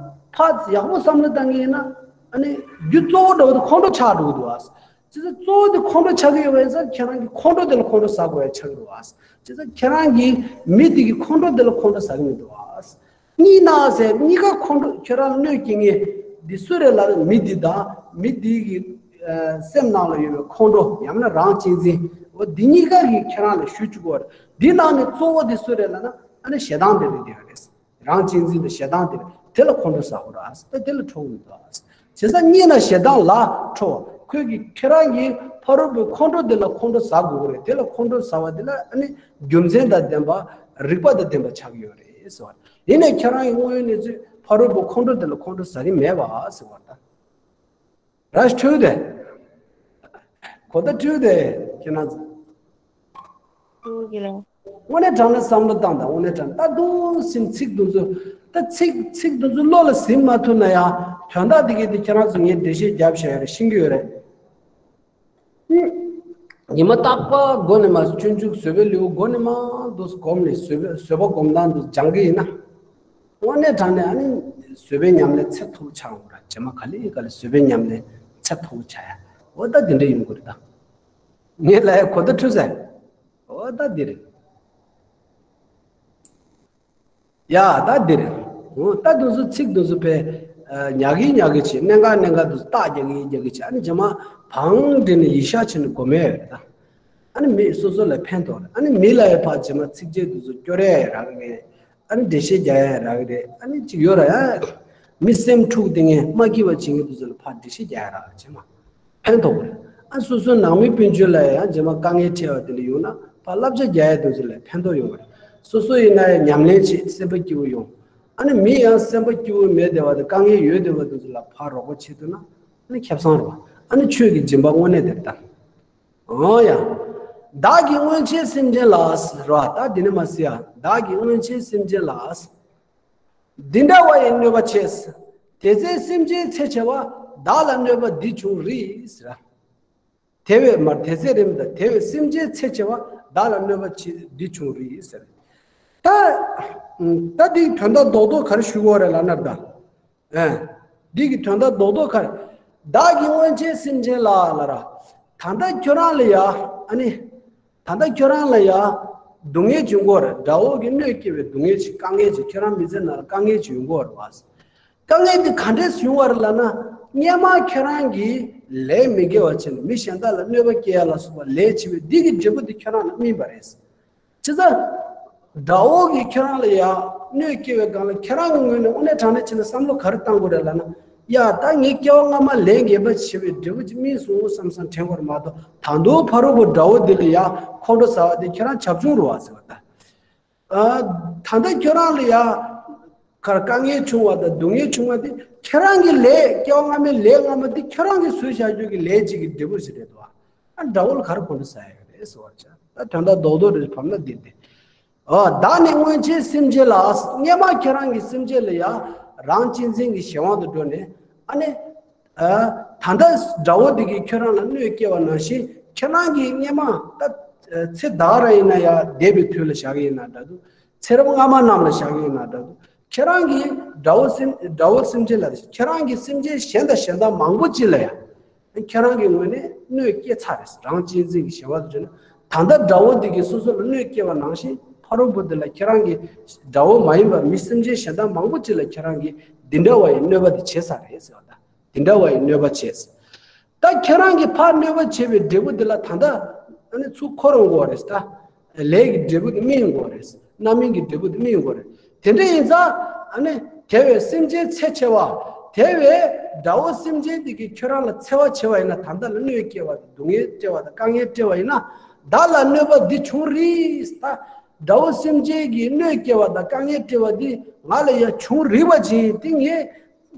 ཕར་ཡག་པོ་བསམ་བློ་བཏང་གི་ཡིན་ན། ཨ་ནི་རྒྱུ་གཙོ་བོ་འདྲ་བོ་དེ་ཁོང་ཁྲོ་ཆགས་འགྲོ་གི་འདུག་བ། བྱས་ཙང་གཙོ་བོ་དེ་ཁོང་ཁྲོ་ཆགས་ཀྱི་ཡོད་པ་ཡིན་ཙང་ཁྱེད་རང་གིས་ཁོང་ཁྲོ་དེ་ལ་ཁོང་ཁྲོ་ཟ་དགོས་ཡ་ཆགས་ཀྱི་རེད་བ། བྱས་ཙང་ཁྱེད་རང་གིས་མི་དེ་གི་ཁོང་ཁྲོ་དེ་ལ་ཁོང་ཁྲོ་ཟ་གི་མི་འདུག་བ། གཉིས་ན་ཟེར་གཉིས་ཀ་ཁོང་ཁྲོ་ཁྱོད་རང་ལ་གནོད་སྐྱེལ་མཁན་འདི་སུ་རེད་ལབ་ན་མི་འདི་དང་མི་འདི་གི་ཨ་སེམས་ནང་ལ་ཡོད་པའི་ཁོང་ཁྲོ་ཡང་ན་རང་གཅེས་འཛིན་འོ་འདི་གཉིས་ཀ་གིས་ཁྱེད་རང་ལ་ཞུ་བཅུག་གི་ཡོད་རེད། འདི་ནང་ནས་གཙོ་བོ་དེ་སུ་རེད་ལབ་ན་ཨ་ནི་ཞེ་སྡང་དེ་རེད་བསྡད་ཡོད་རེད། རང་གཅེས་འཛིན་དང་ཞེ་སྡང་དེ་རེད། དེ་ལ་ཁོང་ཁྲོ་ཟ་དགོས་རེད། ད་དེ་ལ་ཁྲོ་གི་མི་འདུག་བྱས་ཙང་གཉིས་ན་ཞེ་སྡང་ལ་ཁྲོ་བ། ཁོས་ཀྱིས་ཁྱེད་རང་གི་ཕ་རོལ་པོའི་ཁོང་ཁྲོ་དེ་ལ་ཁོང་ཁྲོ་ཟ་དགོས་ཀྱི་རེད། དེ་ལ་ཁོང་ཁྲོ་ཟ་བ་དེ་ལ་ཨ་ནི་རྒྱུ་མཚན་དང་ལྡན་པ་རིགས་པ་དང་ལྡན་པ་ཆགས་ཀྱི་ཡོད་རེད་ཟེར་བ། ཡིན་ནའི་ཁྱེད་རང་གི་དངོས་ཡོད་གནས་ཚུལ་ཕ་རོལ་པོ་ཁོང་ཁྲོ་དེ་ལ་ཁོང་ཁྲོ་ཟ་གི་མེད་པ་ཟེར་བ་ད། ར་ཤི་འཁྲུལ་དེ། གོ་བརྡ་འཁྲུལ་དེ་ཁྱེད་རང་ཚོ། འཁྲུལ་གི་ལ། དངོས་གནས་དྲང་གནས་བསམ་བློ་བཏང་དང་དངོས་གནས་དྲང་ད་དུང་སེམས་ཚིག་འདུག་ཚོ། ད་ཚིག་ཚིག་འདུག་ཚོ་བློ་ལ་ཟིན་མ་ཐུབ་ན་ཡང་དོན་དག་དེ་གའི་དེ་ཁྱེད་རང་ཚོ་ངས་འགྲེལ་བཤད་རྒྱབ་བཞག་ཡོད་རེད། ཤེས་ཀྱི་ཡོད་རེད། ཉི་མ་རྟག་པ་མགོ་ནས་མར་སྤྱོད་འཇུག་བཟོད་པའི་ལེའུ་མགོ་ནས་མར་འདུག་སྒོམ་ནས་བཟོད་པའི་བཟོད་པ་སྒོམ་སྟངས་འདུག་སྦྱང་གི་ཡིན་ན། དངོས་གནས་དྲང་གནས་ཨ་ནི་བཟོད་པའི་ཉམས་ལེན་ཚད་མཐོ་པོ་ཆགས་འོང་ར། རྗེས་མ་ག་ལེ་ག་ལེ་བཟོད་པའི་ཉམས་ལེན་ཚད་མཐོ་པོ་ཆགས་ཡ། འོ་ད་དེ་འདྲ་ཡོང་གི་རེད་ད། ངས་ལབ་ཡ་གོ་བརྡ་འཕྲོད་ཟེར། འོ་ད་འདི་རེད། ཡ་ད་འདི་རེད། འོ་ད་དུང་སུ་ཚིག་དུང་སུ་པས་ཉག་གི་ཉག་གི་བྱེད། གནད་འགག་གནད་འགག་དུ་རྟགས་རྒྱག་གི་རྒྱག་གི་བྱེད། ཨ་ནི་རྗེས་མ་བང་འདྲེ་ནས་ཡིད་ཤ་ཆེ་ནས་གོ་མེད་རེད་ད། ཨ་ནི་མི་སོ་སོ་ལ་ཕན་ཐོགས་རེད། ཨ་ནི་མི་ལ་ཡ་ཕར་རྗེས་མ་ཚིག་རྗེས་དུང་སུ་སྐྱོར་ཡ་ཡ་རག་གི་རེད། ཨ་ནི་འགྲེལ་བཤད་རྒྱག་ཡ་རག་གི་རེད། ཨ་ནི་ཅིག་ཡོད་ར་ཡ། མི་སེམས་འཁྲུག་དེ་ངས་མ་སྐྱིད་པ་བྱེད་མཁན་དུ་ཚོ་ལ་ཕར་འགྲེལ་བཤད་རྒྱག་ཡ་རག་རྗེས་མ་ཕན་ཐོགས་པ་རེད། ཨ་སོ་སོའི་ནང་མི་སྤུན་མཆེད་ལ་ཡང་རྗེས་མ་དཀའ་ངལ་འཕྲད་པ་དེ་འདྲ་ཡོང་ན་ཕར་བསླབ་བྱ་རྒྱག་ཡ་དུ་ཚོ་ལ་ཕན་ཐོགས་ཡོང་བ་རེད། སོ་སོ་ཡིན་ན་ཡང་ཉམས་ལེན་བྱེད་སེམས་པ་སྐྱིད་པོ་ཡོང་། ཨ་ནི་མི་ཡང་སེམས་པ་སྐྱིད་པོ་མེད་བསྡད་པ་དང་དཀའ་ངལ་ཡོད་བསྡད་པ་དུ་ཚོ་ལ་ཕར་རོགས་པ་བྱེད་ཐུབ་ན་ཨ་ནི་ཁེ་བཟང་རེད་བ། ཨ་ནི་ཆོས་ཀྱི་སྦྱིན་པ་དངོས་གནས་དེ་རེད་ད། འོ་ཡ། བདག་གིས་སྔོན་ཆད་སེམས་ཅན་ལ་ཟེར་བ་ད་འདི་ནས་མར་ཟེར་ཡ། བདག་གིས་སྔོན་ཆད་སེམས་ཅན་ལ། འདི་འདྲ་བ་ཡི་གནོད་པ་བྱས། དེ་ཚེ་སེམས་ཅན་ཚེ་ཆེ་བ། བདག་ལ་གནོད་པ་འདི་བྱུང་རིགས་ཟེར། དེ་བས་མར་དེ་ཚེ་རིམ་དང་དེ་བས་སེམས་ཅན་ཚེ་ཆེ་བ། བདག་ལ་གནོད་པ་ཆེ་འདི་བྱུང་རིགས་ཟེར། ད་ད་འདིའི་དོན་དག་རྡོག་རྡོག་ག་རེ་ཞུ་དགོས་རེད་ལབ་ན་ད། ཨེ། འདི་གི་དོན་དག་རྡོག་རྡོག་ག་རེ། བདག་གིས་སྔོན་ཆད་སེམས་ཅན་ལ་ལབ་ར། ད་ལྟ་ཁྱོད་རང་ལ་ཡ་ཨ་ནི། ད་ལྟ་ཁྱོད་རང་ལ་ཡ། སྡུག་བསྔལ་བྱུང་གི་ཡོད་རེད། དགྲ་བོ་གི་གནོད་སྐྱེལ་བའི་སྡུག་བསྔལ་ཅིག་དཀའ་ངལ་ཅིག་ཁྱོད་རང་མི་ཚེ་ནང་ལ་དཀའ་ངལ་ཅིག་ཡོང་གི་ཡོད་རེད་བ། དཀའ་ངལ་འདི་ག་འདྲས་བྱུང་བ་རེད་ལབ་ན། སྔོན་མ་ཁྱོད་རང་གིས་ལས་མི་དགེ་བ་བྱས་ནས་མི་གཞན་དག་ལ་གནོད་པ་སྐྱེལ་ཡ་ལ་སོགས་པ་ལས་བྱས་པའི་འདི་གི་འབྲས་བུ་འདི་ཁྱོད་རང་ལ་སྨིན་པ་རེད། བྱས་ཙང་། དགྲ་བོ་གིས་ཁྱོད་རང་ལ་ཡ། གནོད་སྐྱེལ་བའི་སྒང་ལ་ཁྱེད་རང་གི་ངོས་ནས་དངོས་གནས་དྲང་གནས་བྱས་ན་བསམ་བློ་ག་རེ་བཏང་དགོས་རེད་ལབ་ན། ཡ་ད་ངས་སྐྱེ་བ་སྔ་མ་ལས་ངན་པ་བྱས་པའི་འབྲས་བུ་ཅིག་སྨིན་སོང་བསམ་བསམ་དྲན་དགོས་རེད་མ་གཏོགས་ད་དུང་ཕ་རོལ་པོ་དགྲ་བོ་འདི་ལ་ཡ་ཁོང་ཁྲོ་ཟ་བ་དེ་ཁྱེད་རང་བྱབ་ཆུང་རེད་བ་ཟེར་བ་ད། ཨ། ད་ལྟ་ཁྱོད་རང་ལ་ཡ། གར་དཀའ་ངལ་བྱུང་བ་དང་སྡུག་བསྔལ་བྱུང་བ་དེ་ཁྱེད་རང་གི་ལས་སྐྱེ་བ་སྔ་མའི་ལས་སྔ་མ་དེ་ཁྱེད་རང་གིས་བཟོས་བཞག་རྒྱུ་གི་ལས་ཅིག་གི་འབྲས་བུ་ཞིག་རེད་དོ། ཨ་དགྲ་བོ་ལ་ག་རེ་ཁོང་ཁྲོ་ཟ་ཡ་ཡོད་རེད་ཟེར་བར་བྱ། ད་དོན་དག་རྡོག་རྡོག་རེ་བབས་ན་འདི་འདི། ཨ་བདག་ནི་སྔོན་ཆད་སེམས་ཅན་ལ། སྔོན་མ་ཁྱེད་རང་གིས་སེམས་ཅན་ལ་ཡ། རང་གཅེས་འཛིན་གྱི་གཞན་དབང་དུ་འགྲོ་ནས་ཨ་ནི། ཨ། ད་ལྟ་དགྲ་བོ་དེ་གིས་ཁྱོད་རང་ལ་གནོད་སྐྱེལ་བ་ནང་བཞིན་ཁྱེད་རང་གིས་སྔོན་མ་ད་ཚེ་ད་ག་རང་ཡིན་ན་ཡང་འདས་པའི་དུས་ལ་བཞག་གི་ཡིན་ན་འདྲ་འདུག་ཚེ་རབས་སྔ་མ་རྣམས་ལ་བཞག་གི་ཡིན་ན་འདྲ་འདུག་ཁྱེད་རང་གིས་དགྲ་བོ་སེམས་དགྲ་བོ་སེམས་ཅན་ལ་ཁྱེད་རང་གིས་སེམས་ཅན་གཞན་དང་གཞན་དག་མང་པོ་ཅིག་ལ་ཡང་ཁྱེད་རང་གི་ངོས་ནས་གནོད་སྐྱེལ་ཚར་རེད། རང་གཅེས་འཛིན་གྱི་བྱ་བ་དུ་བྱས་ན་ད་ལྟ་དགྲ་བོ་འདི་གིས་སོ་སོ་ལ་གནོད་སྐྱེལ་བ་ནང་བཞིན་ཕ་རོལ་པོ་འདི་ལ་ཁྱེད་རང་གིས་དགྲ་བོ་མ་ཡིན་པ་མི་སེམས་ཅན་གཞན་དག་མང་པོ་ཅིག་ལ་ཁྱེད་རང་གིས་འདི་འདྲ་བ་ཡི་གནོད་པ་འདི་བྱས་ཚར་རེད་ཟེར་བ་དང་། དེ་འདྲ་བ་ཡི་གནོད་པ་བྱས། ད་ཁྱེད་རང་གིས་ཕར་གནོད་པ་བྱས་པའི་འབྲས་བུ་འདི་ལ་ད་ལྟ་ཨ་ནི་ཚུར་འཁོར་ཡོང་དགོས་རེད་ད། ལས་ཀྱི་འབྲས་བུ་འདི་སྨིན་དགོས་རེད། རྣམ་སྨིན་གྱི་འབྲས་བུ་འདི་སྨིན་དགོས་རེད། དེ་འདྲ་ཡིན་ཙང་ཨ་ནི་དེ་བས་སེམས་ཅན་ཚེ་ཆེ་བ། དེ་བས་དགྲ་བོ་སེམས་ཅན་འདི་གིས་ཁྱོད་རང་ལ་འཚེ་བ་བྱས་པ་ཡིན་ན། ད་ལྟ་ལ་གནོད་སྐྱེལ་བ་དང་སྡུག་བསྔལ་སྤྲད་པ་དང་དཀའ་ངལ་སྤྲད་པ་ཡིན་ན། བདག་ལ་གནོད་པ་འདི་བྱུང་རིགས་ད། དགྲ་བོ་སེམས་ཅན་གྱིས་གནོད་སྐྱེལ་བ་དང་དཀའ་ངལ་སྤྲད་པ་འདི་ང་ལ་ཡ་བྱུང་རིགས་པ་ཅིག་ཡིན། དེ་ངས་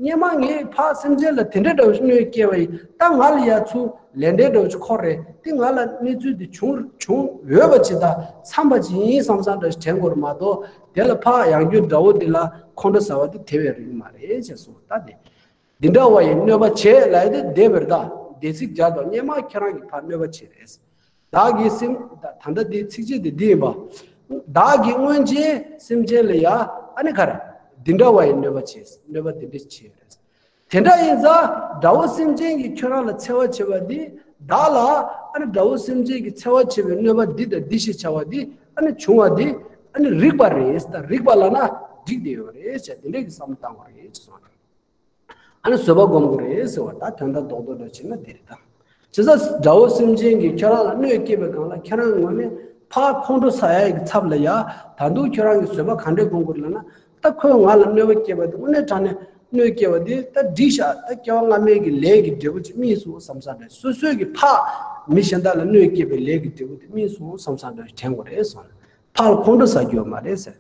སྔོན་མ་ངས་ཕར་སེམས་ཅན་ལ་དེ་འདྲ་འདྲ་བོ་གནོད་སྐྱེལ་བ་ཡིན། ད་ང་ལ་ཡ་ཚུར་ལན་འདྲ་འདྲ་བོ་ཅིག་འཁོར་རེད། དེ་ང་ལ་གནས་ཚུལ་དེ་བྱུང་བྱུང་འོས་པ་ཅིག་དང་འཚམ་པ་ཅིག་ཡིན་བསམ་བསམ་འདྲ་ཞིག་དྲན་དགོས་རེད་མ་གཏོགས། དེ་ལ་ཕར་ཡང་བསྐྱར་དགྲ་བོ་འདི་ལ་ཁོང་ཁྲོ་ཟ་བ་དེ་དེ་བས་རིགས་མ་རེད་ཅེས་གསུངས། ད་དེ་འདི་འདྲ་བ་ཡི་གནོད་པ་བྱེད་ལབ་ཡ་དེ་བདེ་བར་གདའ། བདེ་ཚིག་སྦྱར་དང་སྔོན་མ་ཁྱེད་རང་གིས་ཕར་གནོད་པ་བྱེད་རེད། བདག་གིས་སེམས། ད་ལྟ་འདི་ཚིགས་བཅད་དེ་འདི་ཡིན་པ། བདག་གིས་སྔོན་ཆད་སེམས་ཅན་ལ་ཡ་ཨ་ནི་ག་རེ་འདི་འདྲ་བ་ཡི་གནོད་པ་བྱས། གནོད་པ་འདི་འདྲ་བྱས་རེད། དེ་འདྲ་ཡིན་ཙང་དགྲ་བོ་སེམས་ཅན་གྱིས་ཁྱོད་རང་ལ་འཚེ་བ་བྱེད་པ་འདི། བདག་ལ་ཨ་ནི་དགྲ་བོ་སེམས་ཅན་གྱིས་འཚེ་བ་བྱེད་པའི་གནོད་པ་འདི་དང་འདི་ཞེས་བྱ་བ་འདི་ཨ་ནི་བྱུང་བ་འདི་ཨ་ནི་རིགས་པ་རེད། ད་རིགས་པ་ལབ་ན་འགྲིག་བསྡད་ཡོད་རེད་ཅེས་དེ་འདྲའི་གི་བསམ་བློ་བཏང་དགོས་རེད་ཅེས་གསུངས། ཨ་ནི་བཟོད་པ་སྒོམ་དགོས་རེད་ཟེར་བ། ད་དོན་དག་རྡོག་རྡོག་འདྲ་བྱས་ན་དེ་རེད་ད། བྱས་ཙང་དགྲ་བོ་སེམས་ཅན་གྱིས་ཁྱོད་རང་ལ་གནོད་སྐྱེལ་བའི་སྒང་ལ་ཁྱེད་རང་ངོས་ནས་ཕར་ཁོང་ཁྲོ་ཟ་ཡ་གི་ཚབ་ལ་ཡ། ད་དུང་ཁྱོད་རང་གིས་བཟོད་པ་ག་འདྲས་སྒོམ་དགོས་རེད་ལབ་ན། ད་ཁོས་ང་ལ་གནོད་པ་སྐྱེལ་བ་དེ་དངོས་གནས་དྲང་གནས་གནོད་སྐྱེལ་བ་དེ་ད་འགྲིག་ཤག་ད་སྐྱེ་བ་སྔ་མའི་གི་ལས་ཀྱི་འབྲས་བུ་ཅིག་སྨིན་སོང་བསམ་བསམ་རེད། སོ་སོའི་གི་ཕར་མི་གཞན་དག་ལ་གནོད་སྐྱེལ་བའི་ལས་ཀྱི་འབྲས་བུ་དེ་སྨིན་སོང་བསམ་བསམ་འདྲ་དྲན་དགོས་རེད་གསུངས། ཕར་ལ་ཁོང་ཁྲོ་ཟ་རྒྱུ་ཡོད་མ་རེད་ཟེར།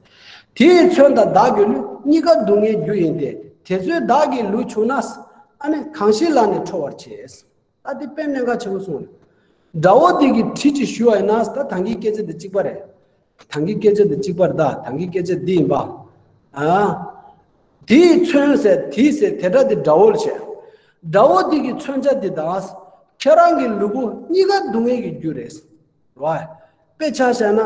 དེས་མཚོན་དང་བདག་གི་ལུས་གཉིས་ཀ་སྡུག་བསྔལ་རྒྱུ་ཡིན་ཏེ། དེ་ཚོས་བདག་གི་ལུས་ཕྱུང་ན། ཨ་ནི་གང་ཞིག་ལ་ནི་ཁྲོ་བར་བྱེད། ད་དེ་དཔེ་གནད་འགག་ཆེན་པོ་གསུངས་རེད། དགྲ་བོ་དེ་གིས་གྲི་ཅིག་གཞུ་བ་ཡིན་ན། ད་ད་གིན་སྐད་ཆ་དེ་གཅིག་པ་རེད། ད་གིན་སྐད་ཆ་དེ་གཅིག་པ་རེད། ད་ད་གིན་སྐད་ཆ་འདི་ཡིན་པ། ཨ། དེས་མཚོན་ཟེར་དེས་ཟེར་དེ་སྒྲ་དེ་དགྲ་བོ་ལ་བྱས། དགྲ་བོ་དེ་གི་མཚོན་ཆ་དེ་དང་། ཁྱེད་རང་གི་ལུས་པོ་གཉིས་ཀ་སྡུག་བསྔལ་གྱི་རྒྱུ་རེད། རེད་བ། དཔེ་ཆ་བཞག་ན།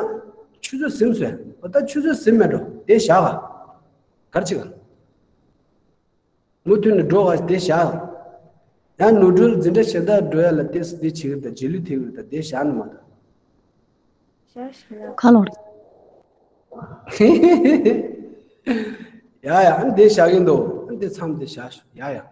ཆུ་ཚོད་ཟིན་སོང་། འོ་ད་ཆུ་ཚོད་ཟིན་མེད་འགྲོ། དེ་བཞག་ག་ག་རེ་བྱེད་ག་མུ་མཐུད་ནས་འགྲོ་ག་དེ་བཞག་ཡང་ནོར་འཁྲུལ་འཛིན་གྲྭ་གཞན་དག་འགྲོ་ཡ་ལ་ཏོག་ཙམ་དེ་བྱེད་གི་རེད། ད་རྗེས་ལུས་ཐེབས་གི་རེད། ད་དེ་བཞག་ནས་མ་ད། བཞག་ཞིག་ལ། ཁ་ལོར། ཡ་ཡ། ཨ་ནི་དེ་བཞག་གི་འདུག་ཨ་ནི་དེ་མཚམས་དེ་བཞག་ཤོག་ཡ་ཡ།